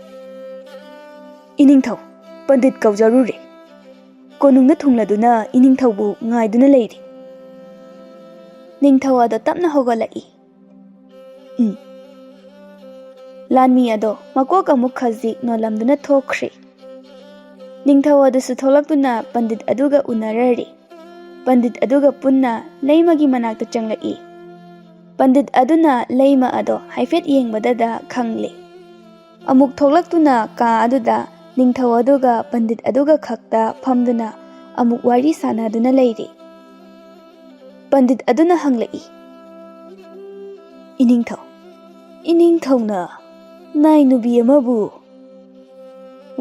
"ꯏꯅꯤꯡꯊꯧ, ꯄꯟꯗꯤꯠ ꯀꯧꯖꯔꯨꯔꯦ꯫ ꯀꯣꯅꯨꯡꯗ ꯊꯨꯡꯂꯗꯨꯅ ꯏꯅꯤꯡꯊꯧꯕꯨ ꯉꯥꯏꯗꯨꯅ ꯂꯩꯔꯤ꯫" ꯅꯤꯡꯊꯧ ꯑꯗꯣ ꯇꯞꯅ ꯍꯧꯒꯠꯂꯛꯏ꯫ ꯎꯝ꯫ ꯂꯥꯟꯃꯤ ꯑꯗꯣ ꯃꯀꯣꯛ ꯑꯃꯨꯛ ꯈꯖꯤꯛ ꯅꯣꯜꯂꯝꯗꯨꯅ ꯊꯣꯛꯈ꯭ꯔꯦ꯫ ꯅꯤꯡꯊꯧ ꯑꯗꯨꯁꯨ ꯊꯣꯛꯂꯛꯇꯨꯅ ꯄꯟꯗꯤꯠ ꯑꯗꯨꯒ ꯎꯅꯔꯔꯦ꯫ ꯄꯟꯗꯤꯠ ꯑꯗꯨꯒ ꯄꯨꯟꯅ ꯂꯩꯃꯒꯤ ꯃꯅꯥꯛꯇ ꯆꯪꯂꯛꯏ꯫ ꯄꯟꯗꯤꯠ ꯑꯗꯨꯅ ꯂꯩꯃ ꯑꯗꯣ ꯍꯥꯏꯐꯦꯠ ꯌꯦꯡꯕꯗꯗ ꯈꯪꯂꯦ꯫ ꯑꯃꯨꯛ ꯊꯣꯛꯂꯛꯇꯨꯅ ꯀꯥ ꯑꯗꯨꯗ ꯅꯤꯡꯊꯧ ꯑꯗꯨꯒ ꯄꯟꯗꯤꯠ ꯑꯗꯨꯒ ꯈꯛꯇ ꯐꯝꯗꯨꯅ ꯑꯃꯨꯛ ꯋꯥꯔꯤ ꯁꯥꯟꯅꯗꯨꯅ ꯂꯩꯔꯤ꯫ ꯄꯟꯗꯤꯠ ꯑꯗꯨꯅ ꯍꯪꯂꯛꯏ, "ꯏꯅꯤꯡꯊꯧ, ꯏꯅꯤꯡꯊꯧꯅ ꯅꯥꯏ ꯅꯨꯄꯤ ꯑꯃꯕꯨ?"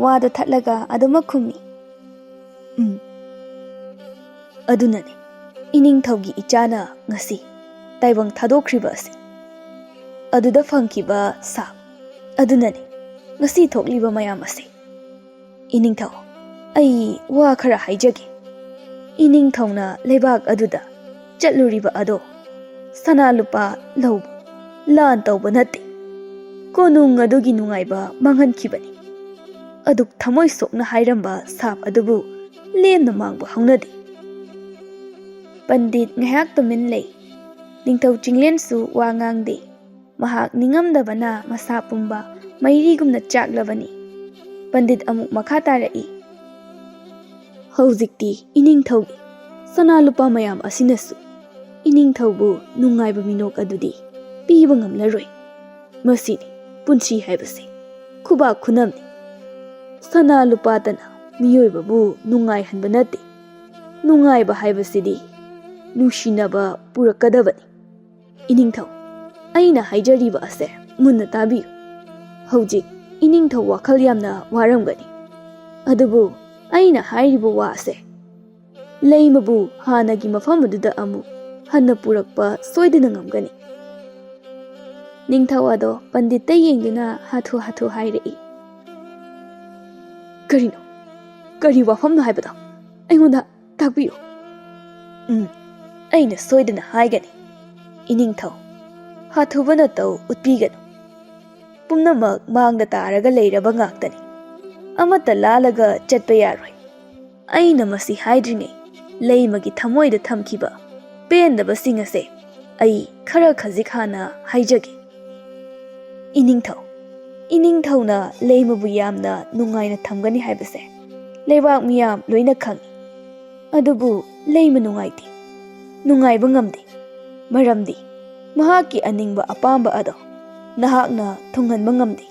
ꯋꯥꯗꯣ ꯊꯠꯂꯒ ꯑꯗꯨꯃꯛ ꯈꯨꯝꯃꯤ, "ꯎꯝ, ꯑꯗꯨꯅꯅꯤ ꯏꯅꯤꯡꯊꯧꯒꯤ ꯏꯆꯥꯅ ꯉꯁꯤ ꯇꯥꯏꯕꯪ ꯊꯥꯗꯣꯛꯈ꯭ꯔꯤꯕ ꯑꯁꯤ꯫ ꯑꯗꯨꯗ ꯐꯪꯈꯤꯕ ꯁꯥꯞ ꯑꯗꯨꯅꯅꯤ ꯉꯁꯤ ꯊꯣꯛꯂꯤꯕ ꯃꯌꯥꯝ ꯑꯁꯤ꯫" "ꯏꯅꯤꯡꯊꯧ, ꯑꯩ ꯋꯥ ꯈꯔ ꯍꯥꯏꯖꯒꯦ꯫ ꯏꯅꯤꯡꯊꯧꯅ ꯂꯩꯕꯥꯛ ꯑꯗꯨꯗ ꯆꯠꯂꯨꯔꯤꯕ ꯑꯗꯣ ꯁꯅꯥ ꯂꯨꯄꯥ ꯂꯧꯕ, ꯂꯥꯟ ꯇꯧꯕ ꯅꯠꯇꯦ꯫ ꯀꯣꯅꯨꯡ ꯑꯗꯨꯒꯤ ꯅꯨꯡꯉꯥꯏꯕ ꯃꯥꯡꯍꯟꯈꯤꯕꯅꯤ꯫ ꯑꯗꯨꯛ ꯊꯃꯣꯏ ꯁꯣꯛꯅ ꯍꯥꯏꯔꯝꯕ ꯁꯥꯞ ꯑꯗꯨꯕꯨ ꯂꯦꯝꯅ ꯃꯥꯡꯕ ꯍꯧꯅꯗꯦ꯫" ꯄꯟꯗꯤꯠ ꯉꯥꯏꯍꯥꯛ ꯇꯨꯃꯤꯟ ꯂꯩ꯫ ꯅꯤꯡꯊꯧ ꯆꯤꯡꯂꯦꯟꯁꯨ ꯋꯥ ꯉꯥꯡꯗꯦ꯫ ꯃꯍꯥꯛ ꯅꯤꯡꯉꯝꯗꯕꯅ ꯃꯁꯥ ꯄꯨꯝꯕ ꯃꯩꯔꯤꯒꯨꯝꯅ ꯆꯥꯛꯂꯕꯅꯤ꯫ ꯄꯟꯗꯤꯠ ꯑꯃꯨꯛ ꯃꯈꯥ ꯇꯥꯔꯛꯏ, "ꯍꯧꯖꯤꯛꯇꯤ ꯏꯅꯤꯡꯊꯧꯒꯤ ꯁꯅꯥ ꯂꯨꯄꯥ ꯃꯌꯥꯝ ꯑꯁꯤꯅꯁꯨ ꯏꯅꯤꯡꯊꯧꯕꯨ ꯅꯨꯡꯉꯥꯏꯕ ꯃꯤꯅꯣꯛ ꯑꯗꯨꯗꯤ ꯄꯤꯕ ꯉꯝꯂꯔꯣꯏ꯫ ꯃꯁꯤꯅꯤ ꯄꯨꯟꯁꯤ ꯍꯥꯏꯕꯁꯦ, ꯈꯨꯕꯥꯛ ꯈꯨꯅꯝꯅꯤ꯫ ꯁꯅꯥ ꯂꯨꯄꯥꯇꯅ ꯃꯤꯑꯣꯏꯕꯕꯨ ꯅꯨꯡꯉꯥꯏꯍꯟꯕ ꯅꯠꯇꯦ, ꯅꯨꯡꯉꯥꯏꯕ ꯍꯥꯏꯕꯁꯤꯗꯤ ꯅꯨꯡꯁꯤꯅꯕ ꯄꯨꯔꯛꯀꯗꯕꯅꯤ꯫ ꯏꯅꯤꯡꯊꯧ, ꯑꯩꯅ ꯍꯥꯏꯖꯔꯤꯕ ꯑꯁꯦ ꯃꯨꯟꯅ ꯇꯥꯕꯤꯌꯨ꯫ ꯍꯧꯖꯤꯛ ꯏꯅꯤꯡꯊꯧ ꯋꯥꯈꯜ ꯌꯥꯝꯅ ꯋꯥꯔꯝꯒꯅꯤ, ꯑꯗꯨꯕꯨ ꯑꯩꯅ ꯍꯥꯏꯔꯤꯕ ꯋꯥ ꯑꯁꯦ ꯂꯩꯃꯕꯨ ꯍꯥꯟꯅꯒꯤ ꯃꯐꯝ ꯑꯗꯨꯗ ꯑꯃꯨꯛ ꯍꯟꯅ ꯄꯨꯔꯛꯄ ꯁꯣꯏꯗꯅ ꯉꯝꯒꯅꯤ꯫" ꯅꯤꯡꯊꯧ ꯑꯗꯣ ꯄꯟꯗꯤꯠꯇ ꯌꯦꯡꯗꯨꯅ ꯍꯥꯊꯨ ꯍꯥꯊꯨ ꯍꯥꯏꯔꯛꯏ, "ꯀꯔꯤꯅꯣ? ꯀꯔꯤ ꯋꯥꯐꯝꯅꯣ ꯍꯥꯏꯕꯗꯣ ꯑꯩꯉꯣꯟꯗ ꯇꯥꯛꯄꯤꯌꯨ꯫" "ꯎꯝ, ꯑꯩꯅ ꯁꯣꯏꯗꯅ ꯍꯥꯏꯒꯅꯤ꯫ ꯏꯅꯤꯡꯊꯧ, ꯍꯥꯊꯨꯕ ꯅꯇꯧ ꯎꯠꯄꯤꯒꯅꯨ꯫ ꯄꯨꯝꯅꯃꯛ ꯃꯥꯡꯗ ꯇꯥꯔꯒ ꯂꯩꯔꯕ ꯉꯥꯛꯇꯅꯤ꯫ ꯑꯃꯠꯇ ꯂꯥꯜꯂꯒ ꯆꯠꯄ ꯌꯥꯔꯣꯏ꯫ ꯑꯩꯅ ꯃꯁꯤ ꯍꯥꯏꯗ꯭ꯔꯤꯉꯩ ꯂꯩꯃꯒꯤ ꯊꯃꯣꯏꯗ ꯊꯝꯈꯤꯕ ꯄꯦꯟꯗꯕꯁꯤꯡ ꯑꯁꯦ ꯑꯩ ꯈꯔ ꯈꯖꯤꯛ ꯍꯥꯟꯅ ꯍꯥꯏꯖꯒꯦ꯫ ꯏꯅꯤꯡꯊꯧ, ꯏꯅꯤꯡꯊꯧꯅ ꯂꯩꯃꯕꯨ ꯌꯥꯝꯅ ꯅꯨꯡꯉꯥꯏꯅ ꯊꯝꯒꯅꯤ ꯍꯥꯏꯕꯁꯦ ꯂꯩꯕꯥꯛ ꯃꯤꯌꯥꯝ ꯂꯣꯏꯅ ꯈꯪꯏ꯫ ꯑꯗꯨꯕꯨ ꯂꯩꯃ ꯅꯨꯡꯉꯥꯏꯇꯦ, ꯅꯨꯡꯉꯥꯏꯕ ꯉꯝꯗꯦ꯫ ꯃꯔꯝꯗꯤ ꯃꯍꯥꯛꯀꯤ ꯑꯅꯤꯡꯕ ꯑꯄꯥꯝꯕ ꯑꯗꯣ ꯅꯍꯥꯛꯅ ꯊꯨꯡꯍꯟꯕ ꯉꯝꯗꯦ꯫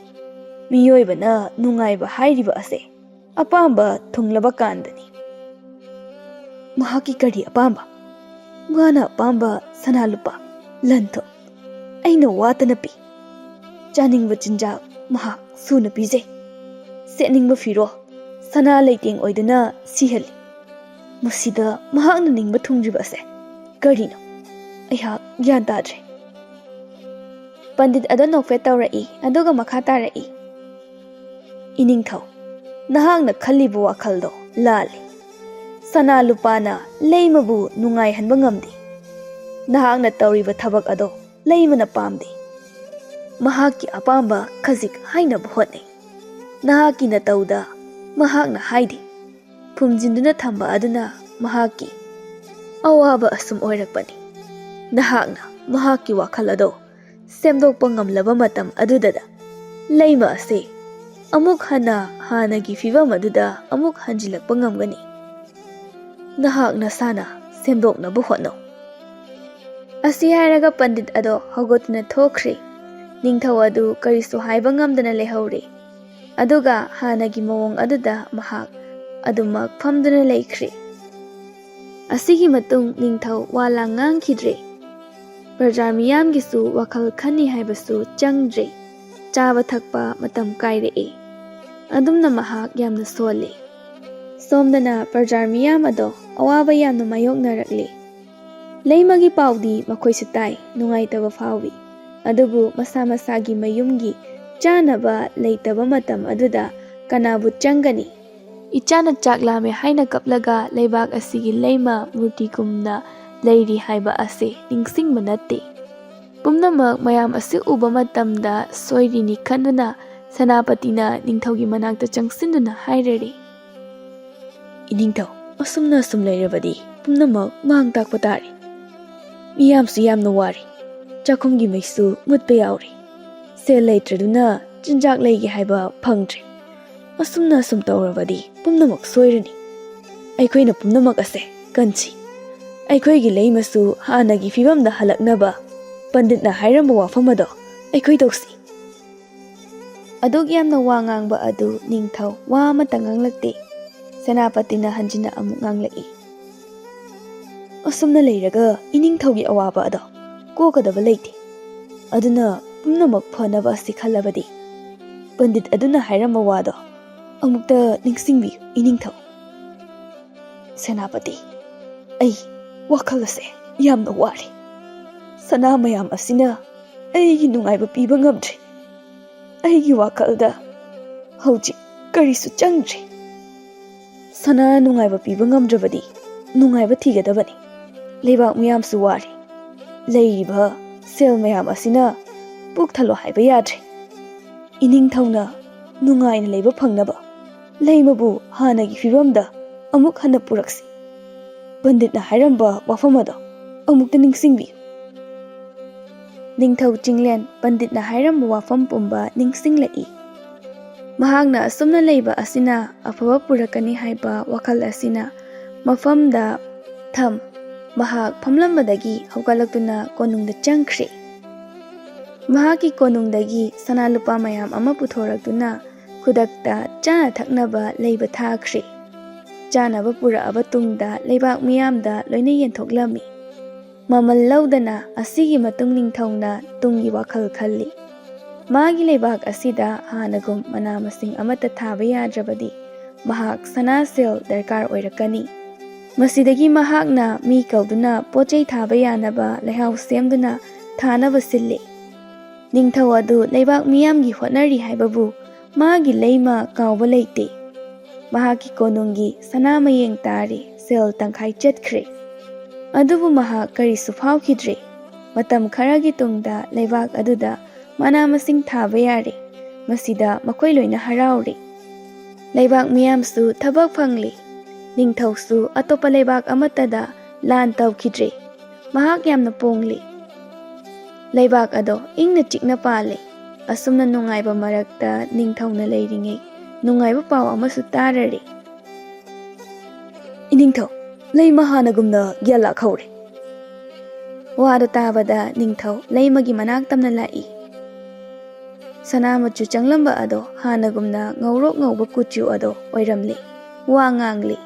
ꯃꯤꯑꯣꯏꯕꯅ ꯅꯨꯡꯉꯥꯏꯕ ꯍꯥꯏꯔꯤꯕ ꯑꯁꯦ ꯑꯄꯥꯝꯕ ꯊꯨꯡꯂꯕ ꯀꯥꯟꯗꯅꯤ꯫" "ꯃꯍꯥꯛꯀꯤ ꯀꯔꯤ ꯑꯄꯥꯝꯕ?" "ꯃꯥꯅ ꯑꯄꯥꯝꯕ ꯁꯅꯥ ꯂꯨꯄꯥ, ꯂꯟ ꯊꯨꯝ ꯑꯩꯅ ꯋꯥꯠꯇꯅ ꯄꯤ꯫ ꯆꯥꯅꯤꯡꯕ ꯆꯤꯟꯖꯥꯛ ꯃꯍꯥꯛ ꯁꯨꯅ ꯄꯤꯖꯩ꯫ ꯁꯦꯠꯅꯤꯡꯕ ꯐꯤꯔꯣꯜ ꯁꯅꯥ ꯂꯩꯇꯦꯡ ꯑꯣꯏꯗꯨꯅ ꯁꯤꯍꯜꯂꯤ꯫ ꯃꯁꯤꯗ ꯃꯍꯥꯛꯅ ꯅꯤꯡꯕ ꯊꯨꯡꯗ꯭ꯔꯤꯕ ꯑꯁꯦ ꯀꯔꯤꯅꯣ? ꯑꯩꯍꯥꯛ ꯒ꯭ꯌꯥꯟ ꯇꯥꯗ꯭ꯔꯦ꯫" ꯄꯟꯗꯤꯠ ꯑꯗꯣ ꯅꯣꯛꯐꯦꯠ ꯇꯧꯔꯛꯏ, ꯑꯗꯨꯒ ꯃꯈꯥ ꯇꯥꯔꯛꯏ, "ꯏꯅꯤꯡꯊꯧ, ꯅꯍꯥꯛꯅ ꯈꯜꯂꯤꯕ ꯋꯥꯈꯜꯗꯣ ꯂꯥꯜꯂꯤ꯫ ꯁꯅꯥ ꯂꯨꯄꯥꯅ ꯂꯩꯃꯕꯨ ꯅꯨꯡꯉꯥꯏꯍꯟꯕ ꯉꯝꯗꯦ꯫ ꯅꯍꯥꯛꯅ ꯇꯧꯔꯤꯕ ꯊꯕꯛ ꯑꯗꯣ ꯂꯩꯃꯅ ꯄꯥꯝꯗꯦ꯫ ꯃꯍꯥꯛꯀꯤ ꯑꯄꯥꯝꯕ ꯈꯖꯤꯛ ꯍꯥꯏꯅꯕ ꯍꯣꯠꯅꯩ꯫ ꯅꯍꯥꯛꯀꯤ ꯅꯇꯧꯗ ꯃꯍꯥꯛꯅ ꯍꯥꯏꯗꯦ꯫ ꯐꯨꯝꯖꯤꯟꯗꯨꯅ ꯊꯝꯕ ꯑꯗꯨꯅ ꯃꯍꯥꯛꯀꯤ ꯑꯋꯥꯕ ꯑꯁꯨꯝ ꯑꯣꯏꯔꯛꯄꯅꯤ꯫ ꯅꯍꯥꯛꯅ ꯃꯍꯥꯛꯀꯤ ꯋꯥꯈꯜ ꯑꯗꯣ ꯁꯦꯝꯗꯣꯛꯄ ꯉꯝꯂꯕ ꯃꯇꯝ ꯑꯗꯨꯗꯗ ꯂꯩꯃ ꯑꯁꯤ ꯑꯃꯨꯛ ꯍꯟꯅ ꯍꯥꯟꯅꯒꯤ ꯐꯤꯕꯝ ꯑꯗꯨꯗ ꯑꯃꯨꯛ ꯍꯟꯖꯤꯜꯂꯛꯄ ꯉꯝꯒꯅꯤ꯫ ꯅꯍꯥꯛ ꯅꯁꯥꯅ ꯁꯦꯝꯗꯣꯛꯅꯕ ꯍꯣꯠꯅꯧ꯫ ꯑꯁꯤ ꯍꯥꯏꯔꯒ ꯄꯟꯗꯤꯠ ꯑꯗꯣ ꯍꯧꯒꯠꯇꯨꯅ ꯊꯣꯛꯈ꯭ꯔꯦ꯫ ꯅꯤꯡꯊꯧ ꯑꯗꯨ ꯀꯔꯤꯁꯨ ꯍꯥꯏꯕ ꯉꯝꯗꯅ ꯂꯩꯍꯧꯔꯦ꯫ ꯑꯗꯨꯒ ꯍꯥꯟꯅꯒꯤ ꯃꯑꯣꯡ ꯑꯗꯨꯗ ꯃꯍꯥꯛ ꯑꯗꯨꯃꯛ ꯐꯝꯗꯨꯅ ꯂꯩꯈ꯭ꯔꯦ꯫ ꯑꯁꯤꯒꯤ ꯃꯇꯨꯡ ꯅꯤꯡꯊꯧ ꯋꯥ ꯂꯥꯡ ꯉꯥꯡꯈꯤꯗ꯭ꯔꯦ꯫ ꯄ꯭ꯔꯖꯥ ꯃꯤꯌꯥꯝꯒꯤꯁꯨ ꯋꯥꯈꯜ ꯈꯟꯅꯤ ꯍꯥꯏꯕꯁꯨ ꯆꯪꯗ꯭ꯔꯦ꯫ ꯆꯥꯕ ꯊꯛꯄ ꯃꯇꯝ ꯀꯥꯏꯔꯛꯑꯦ꯫ ꯑꯗꯨꯝꯅ ꯃꯍꯥꯛ ꯌꯥꯝꯅ ꯁꯣꯜꯂꯤ꯫ ꯁꯣꯝꯗꯅ ꯄ꯭ꯔꯖꯥ ꯃꯤꯌꯥꯝ ꯑꯗꯣ ꯑꯋꯥꯕ ꯌꯥꯝꯅ ꯃꯥꯌꯣꯛꯅꯔꯛꯂꯤ꯫ ꯂꯩꯃꯒꯤ ꯄꯥꯎꯗꯤ ꯃꯈꯣꯏꯁꯨ ꯇꯥꯏ, ꯅꯨꯡꯉꯥꯏꯇꯕ ꯐꯥꯎꯏ꯫ ꯑꯗꯨꯕꯨ ꯃꯁꯥ ꯃꯁꯥꯒꯤ ꯃꯌꯨꯝꯒꯤ ꯆꯥꯅꯕ ꯂꯩꯇꯕ ꯃꯇꯝ ꯑꯗꯨꯗ ꯀꯅꯥꯕꯨ ꯆꯪꯒꯅꯤ? ꯏꯆꯥꯅ ꯆꯥꯛ ꯂꯥꯝꯃꯦ ꯍꯥꯏꯅ ꯀꯞꯂꯒ ꯂꯩꯕꯥꯛ ꯑꯁꯤꯒꯤ ꯂꯩꯃ ꯃꯨꯔꯇꯤꯒꯨꯝꯅ ꯂꯩꯔꯤ ꯍꯥꯏꯕ ꯑꯁꯤ ꯅꯤꯡꯁꯤꯡꯕ ꯅꯠꯇꯦ꯫ ꯄꯨꯝꯅꯃꯛ ꯃꯌꯥꯝ ꯑꯁꯤ ꯎꯕ ꯃꯇꯝꯗ ꯁꯣꯏꯔꯤꯅꯤ ꯈꯟꯗꯨꯅ ꯁꯦꯅꯥꯄꯇꯤꯅ ꯅꯤꯡꯊꯧꯒꯤ ꯃꯅꯥꯛꯇ ꯆꯪꯁꯤꯟꯗꯨꯅ ꯍꯥꯏꯔꯔꯦ, "ꯏꯅꯤꯡꯊꯧ, ꯑꯁꯨꯝꯅ ꯑꯁꯨꯝ ꯂꯩꯔꯕꯗꯤ ꯄꯨꯝꯅꯃꯛ ꯃꯥꯡ ꯇꯥꯛꯄ ꯇꯥꯔꯦ꯫ ꯃꯤꯌꯥꯝꯁꯨ ꯌꯥꯝꯅ ꯋꯥꯔꯦ꯫ ꯆꯥꯛꯈꯨꯝꯒꯤ ꯃꯩꯁꯨ ꯃꯨꯠꯄ ꯌꯥꯎꯔꯦ꯫ ꯁꯦꯜ ꯂꯩꯇ꯭ꯔꯗꯨꯅ ꯆꯤꯟꯖꯥꯛ ꯂꯩꯒꯦ ꯍꯥꯏꯕ ꯐꯪꯗ꯭ꯔꯦ꯫ ꯑꯁꯨꯝꯅ ꯑꯁꯨꯝ ꯇꯧꯔꯕꯗꯤ ꯄꯨꯝꯅꯃꯛ ꯁꯣꯏꯔꯅꯤ꯫ ꯑꯩꯈꯣꯏꯅ ꯄꯨꯝꯅꯃꯛ ꯑꯁꯦ ꯀꯟꯁꯤ꯫ ꯑꯩꯈꯣꯏꯒꯤ ꯂꯩꯃꯁꯨ ꯍꯥꯟꯅꯒꯤ ꯐꯤꯕꯝꯗ ꯍꯜꯂꯛꯅꯕ ꯄꯟꯗꯤꯠꯅ ꯍꯥꯏꯔꯝꯕ ꯋꯥꯐꯝ ꯑꯗꯣ ꯑꯩꯈꯣꯏ ꯇꯧꯁꯤ꯫" ꯑꯗꯨꯛ ꯌꯥꯝꯅ ꯋꯥ ꯉꯥꯡꯕ ꯑꯗꯨ ꯅꯤꯡꯊꯧ ꯋꯥ ꯑꯃꯠꯇ ꯉꯥꯡꯂꯛꯇꯦ꯫ ꯁꯦꯅꯥꯄꯇꯤꯅ ꯍꯟꯖꯤꯟꯅ ꯑꯃꯨꯛ ꯉꯥꯡꯂꯛꯏ, "ꯑꯁꯨꯝꯅ ꯂꯩꯔꯒ ꯏꯅꯤꯡꯊꯧꯒꯤ ꯑꯋꯥꯕ ꯑꯗꯣ ꯀꯣꯛꯀꯗꯕ ꯂꯩꯇꯦ꯫ ꯑꯗꯨꯅ ꯄꯨꯝꯅꯃꯛ ꯐꯅꯕ ꯑꯁꯤ ꯈꯜꯂꯕꯗꯤ ꯄꯟꯗꯤꯠ ꯑꯗꯨꯅ ꯍꯥꯏꯔꯝꯕ ꯋꯥꯗꯣ ꯑꯃꯨꯛꯇ ꯅꯤꯡꯁꯤꯡꯕꯤꯌꯨ ꯏꯅꯤꯡꯊꯧ꯫" "ꯁꯦꯅꯥꯄꯇꯤ, ꯑꯩ ꯋꯥꯈꯜ ꯑꯁꯦ ꯌꯥꯝꯅ ꯋꯥꯔꯦ꯫ ꯁꯅꯥ ꯃꯌꯥꯝ ꯑꯁꯤꯅ ꯑꯩꯒꯤ ꯅꯨꯡꯉꯥꯏꯕ ꯄꯤꯕ ꯉꯝꯗ꯭ꯔꯦ꯫ ꯑꯩꯒꯤ ꯋꯥꯈꯜꯗ ꯍꯧꯖꯤꯛ ꯀꯔꯤꯁꯨ ꯆꯪꯗ꯭ꯔꯦ꯫ ꯁꯅꯥꯅ ꯅꯨꯡꯉꯥꯏꯕ ꯄꯤꯕ ꯉꯝꯗ꯭ꯔꯕꯗꯤ ꯅꯨꯡꯉꯥꯏꯕ ꯊꯤꯒꯗꯕꯅꯤ꯫ ꯂꯩꯕꯥꯛ ꯃꯤꯌꯥꯝꯁꯨ ꯋꯥꯔꯦ꯫ ꯂꯩꯔꯤꯕ ꯁꯦꯜ ꯃꯌꯥꯝ ꯑꯁꯤꯅ ꯄꯨꯛ ꯊꯜꯂꯣ ꯍꯥꯏꯕ ꯌꯥꯗ꯭ꯔꯦ꯫ ꯏꯅꯤꯡꯊꯧꯅ ꯅꯨꯡꯉꯥꯏꯅ ꯂꯩꯕ ꯐꯪꯅꯕ ꯂꯩꯃꯕꯨ ꯍꯥꯟꯅꯒꯤ ꯐꯤꯕꯝꯗ ꯑꯃꯨꯛ ꯍꯟꯅ ꯄꯨꯔꯛꯁꯤ꯫ ꯄꯟꯗꯤꯠꯅ ꯍꯥꯏꯔꯝꯕ ꯋꯥꯐꯝ ꯑꯗꯣ ꯑꯃꯨꯛꯇ ꯅꯤꯡꯁꯤꯡꯕꯤꯌꯨ꯫" ꯅꯤꯡꯊꯧ ꯆꯤꯡꯂꯦꯟ ꯄꯟꯗꯤꯠꯅ ꯍꯥꯏꯔꯝꯕ ꯋꯥꯐꯝ ꯄꯨꯝꯕ ꯅꯤꯡꯁꯤꯡꯂꯛꯏ꯫ ꯃꯍꯥꯛꯅ ꯑꯁꯨꯝꯅ ꯂꯩꯕ ꯑꯁꯤꯅ ꯑꯐꯕ ꯄꯨꯔꯛꯀꯅꯤ ꯍꯥꯏꯕ ꯋꯥꯈꯜ ꯑꯁꯤꯅ ꯃꯐꯝꯗ ꯊꯝ ꯃꯍꯥꯛ ꯐꯝꯂꯝꯕꯗꯒꯤ ꯍꯧꯒꯠꯂꯛꯇꯨꯅ ꯀꯣꯅꯨꯡꯗ ꯆꯪꯈ꯭ꯔꯦ꯫ ꯃꯍꯥꯛꯀꯤ ꯀꯣꯅꯨꯡꯗꯒꯤ ꯁꯅꯥ ꯂꯨꯄꯥ ꯃꯌꯥꯝ ꯑꯃ ꯄꯨꯊꯣꯔꯛꯇꯨꯅ ꯈꯨꯗꯛꯇ ꯆꯥꯅ ꯊꯛꯅꯕ ꯂꯩꯕ ꯊꯥꯈ꯭ꯔꯦ꯫ ꯆꯥꯅꯕ ꯄꯨꯔꯛꯑꯕ ꯇꯨꯡꯗ ꯂꯩꯕꯥꯛ ꯃꯤꯌꯥꯝꯗ ꯂꯣꯏꯅ ꯌꯦꯟꯊꯣꯛꯂꯝꯃꯤ꯫ ꯃꯃꯜ ꯂꯧꯗꯅ ꯑꯁꯤꯒꯤ ꯃꯇꯨꯡ ꯅꯤꯡꯊꯧꯅ ꯇꯨꯡꯒꯤ ꯋꯥꯈꯜ ꯈꯜꯂꯤ꯫ ꯃꯥꯒꯤ ꯂꯩꯕꯥꯛ ꯑꯁꯤꯗ ꯍꯥꯟꯅꯒꯨꯝ ꯃꯅꯥ ꯃꯁꯤꯡ ꯑꯃꯠꯇ ꯊꯥꯕ ꯌꯥꯗ꯭ꯔꯕꯗꯤ ꯃꯍꯥꯛ ꯁꯅꯥ ꯁꯦꯜ ꯗꯔꯀꯥꯔ ꯑꯣꯏꯔꯛꯀꯅꯤ꯫ ꯃꯁꯤꯗꯒꯤ ꯃꯍꯥꯛꯅ ꯃꯤ ꯀꯧꯗꯨꯅ ꯄꯣꯠ ꯆꯩ ꯊꯥꯕ ꯌꯥꯅꯕ ꯂꯩꯍꯥꯎ ꯁꯦꯝꯗꯨꯅ ꯊꯥꯅꯕ ꯁꯤꯜꯂꯤ꯫ ꯅꯤꯡꯊꯧ ꯑꯗꯨ ꯂꯩꯕꯥꯛ ꯃꯤꯌꯥꯝꯒꯤ ꯍꯣꯠꯅꯔꯤ ꯍꯥꯏꯕꯕꯨ ꯃꯥꯒꯤ ꯂꯩꯃ ꯀꯥꯎꯕ ꯂꯩꯇꯦ꯫ ꯃꯍꯥꯛꯀꯤ ꯀꯣꯅꯨꯡꯒꯤ ꯁꯅꯥ ꯃꯌꯦꯡ ꯇꯥꯔꯦ, ꯁꯦꯜ ꯇꯪꯈꯥꯏ ꯆꯠꯈ꯭ꯔꯦ꯫ ꯑꯗꯨꯕꯨ ꯃꯍꯥꯛ ꯀꯔꯤꯁꯨ ꯐꯥꯎꯈꯤꯗ꯭ꯔꯦ꯫ ꯃꯇꯝ ꯈꯔꯒꯤ ꯇꯨꯡꯗ ꯂꯩꯕꯥꯛ ꯑꯗꯨꯗ ꯃꯅꯥ ꯃꯁꯤꯡ ꯊꯥꯕ ꯌꯥꯔꯦ꯫ ꯃꯁꯤꯗ ꯃꯈꯣꯏ ꯂꯣꯏꯅ ꯍꯔꯥꯎꯔꯦ꯫ ꯂꯩꯕꯥꯛ ꯃꯤꯌꯥꯝꯁꯨ ꯊꯕꯛ ꯐꯪꯂꯦ꯫ ꯅꯤꯡꯊꯧꯁꯨ ꯑꯇꯣꯞꯄ ꯂꯩꯕꯥꯛ ꯑꯃꯠꯇꯗ ꯂꯥꯟ ꯇꯧꯈꯤꯗ꯭ꯔꯦ꯫ ꯃꯍꯥꯛ ꯌꯥꯝꯅ ꯄꯣꯡꯂꯦ꯫ ꯂꯩꯕꯥꯛ ꯑꯗꯣ ꯏꯪꯅ ꯆꯤꯛꯅ ꯄꯥꯜꯂꯦ꯫ ꯑꯁꯨꯝꯅ ꯅꯨꯡꯉꯥꯏꯕ ꯃꯔꯛꯇ ꯅꯤꯡꯊꯧꯅ ꯂꯩꯔꯤꯉꯩ ꯅꯨꯡꯉꯥꯏꯕ ꯄꯥꯎ ꯑꯃꯁꯨ ꯇꯥꯔꯔꯦ꯫ "ꯏꯅꯤꯡꯊꯧ, ꯂꯩꯃ ꯍꯥꯟꯅꯒꯨꯝꯅ ꯒ꯭ꯌꯥꯟ ꯂꯥꯛꯍꯧꯔꯦ꯫" ꯋꯥꯗꯨ ꯇꯥꯕꯗ ꯅꯤꯡꯊꯧ ꯂꯩꯃꯒꯤ ꯃꯅꯥꯛ ꯇꯝꯅ ꯂꯥꯛꯏ꯫ ꯁꯅꯥ ꯃꯆꯨ ꯆꯪꯂꯝꯕ ꯑꯗꯣ ꯍꯥꯟꯅꯒꯨꯝꯅ ꯉꯧꯔꯣꯛ ꯉꯧꯕ ꯀꯨꯆꯨ ꯑꯗꯣ ꯑꯣꯏꯔꯝꯂꯦ꯫ ꯋꯥ ꯉꯥꯡꯂꯦ꯫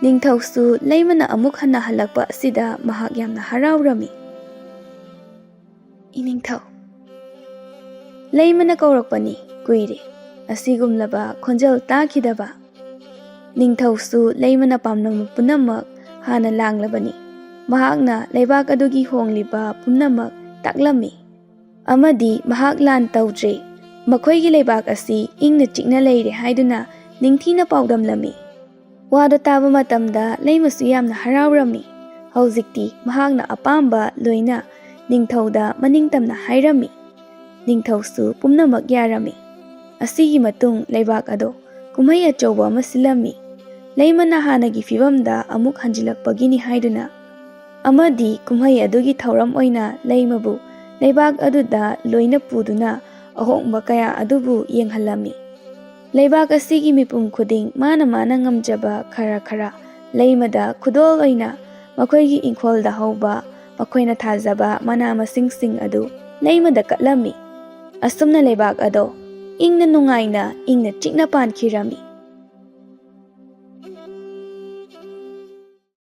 ꯅꯤꯡꯊꯧꯁꯨ ꯂꯩꯃꯅ ꯑꯃꯨꯛ ꯍꯟꯅ ꯍꯜꯂꯛꯄ ꯑꯁꯤꯗ ꯃꯍꯥꯛ ꯌꯥꯝꯅ ꯍꯔꯥꯎꯔꯝꯃꯤ꯫ "ꯏꯅꯤꯡꯊꯧ꯫" "ꯂꯩꯃꯅ ꯀꯧꯔꯛꯄꯅꯤ, ꯀꯨꯏꯔꯦ ꯑꯁꯤꯒꯨꯝꯂꯕ ꯈꯣꯟꯖꯦꯜ ꯇꯥꯈꯤꯗꯕ꯫" ꯅꯤꯡꯊꯧꯁꯨ ꯂꯩꯃꯅ ꯄꯥꯝꯂꯝꯕ ꯄꯨꯝꯅꯃꯛ ꯍꯥꯟꯅ ꯂꯥꯡꯂꯕꯅꯤ꯫ ꯃꯍꯥꯛꯅ ꯂꯩꯕꯥꯛ ꯑꯗꯨꯒꯤ ꯍꯣꯡꯂꯤꯕ ꯄꯨꯝꯅꯃꯛ ꯇꯥꯛꯂꯝꯃꯤ꯫ ꯑꯃꯗꯤ ꯃꯍꯥꯛ ꯂꯥꯟ ꯇꯧꯗ꯭ꯔꯦ꯫ ꯃꯈꯣꯏꯒꯤ ꯂꯩꯕꯥꯛ ꯑꯁꯤ ꯏꯪꯅ ꯆꯤꯛꯅ ꯂꯩꯔꯦ ꯍꯥꯏꯗꯨꯅ ꯅꯤꯡꯊꯤꯅ ꯄꯥꯎꯗꯝꯂꯝꯃꯤ꯫ ꯋꯥꯗꯣ ꯇꯥꯕ ꯃꯇꯝꯗ ꯂꯩꯃꯁꯨ ꯌꯥꯝꯅ ꯍꯔꯥꯎꯔꯝꯃꯤ꯫ ꯍꯧꯖꯤꯛꯇꯤ ꯃꯍꯥꯛꯅ ꯑꯄꯥꯝꯕ ꯂꯣꯏꯅ ꯅꯤꯡꯊꯧꯗ ꯃꯅꯤꯡ ꯇꯝꯅ ꯍꯥꯏꯔꯝꯃꯤ꯫ ꯅꯤꯡꯊꯧꯁꯨ ꯄꯨꯝꯅꯃꯛ ꯌꯥꯔꯝꯃꯤ꯫ ꯑꯁꯤꯒꯤ ꯃꯇꯨꯡ ꯂꯩꯕꯥꯛ ꯑꯗꯣ ꯀꯨꯝꯍꯩ ꯑꯆꯧꯕ ꯑꯃ ꯁꯤꯜꯂꯝꯃꯤ꯫ ꯂꯩꯃꯅ ꯍꯥꯟꯅꯒꯤ ꯐꯤꯕꯝꯗ ꯑꯃꯨꯛ ꯍꯟꯖꯤꯜꯂꯛꯄꯒꯤꯅꯤ ꯍꯥꯏꯗꯨꯅ꯫ ꯑꯃꯗꯤ ꯀꯨꯝꯍꯩ ꯑꯗꯨꯒꯤ ꯊꯧꯔꯝ ꯑꯣꯏꯅ ꯂꯩꯃꯕꯨ ꯂꯩꯕꯥꯛ ꯑꯗꯨꯗ ꯂꯣꯏꯅ ꯄꯨꯗꯨꯅ ꯑꯍꯣꯡꯕ ꯀꯌꯥ ꯑꯗꯨꯕꯨ ꯌꯦꯡꯍꯜꯂꯝꯃꯤ꯫ ꯂꯩꯕꯥꯛ ꯑꯁꯤꯒꯤ ꯃꯤꯄꯨꯝ ꯈꯨꯗꯤꯡ ꯃꯥꯅ ꯃꯥꯅ ꯉꯝꯖꯕ ꯈꯔ ꯈꯔ ꯂꯩꯃꯗ ꯈꯨꯗꯣꯜ ꯑꯣꯏꯅ ꯃꯈꯣꯏꯒꯤ ꯏꯪꯈꯣꯜꯗ ꯍꯧꯕ ꯃꯈꯣꯏꯅ ꯊꯥꯖꯕ ꯃꯅꯥ ꯃꯁꯤꯡꯁꯤꯡ ꯑꯗꯨ ꯂꯩꯃꯗ ꯀꯠꯂꯝꯃꯤ꯫ ꯑꯁꯨꯝꯅ ꯂꯩꯕꯥꯛ ꯑꯗꯣ ꯏꯪꯅ ꯅꯨꯡꯉꯥꯏꯅ ꯏꯪꯅ ꯆꯤꯛꯅ ꯄꯥꯟꯈꯤꯔꯝꯃꯤ꯫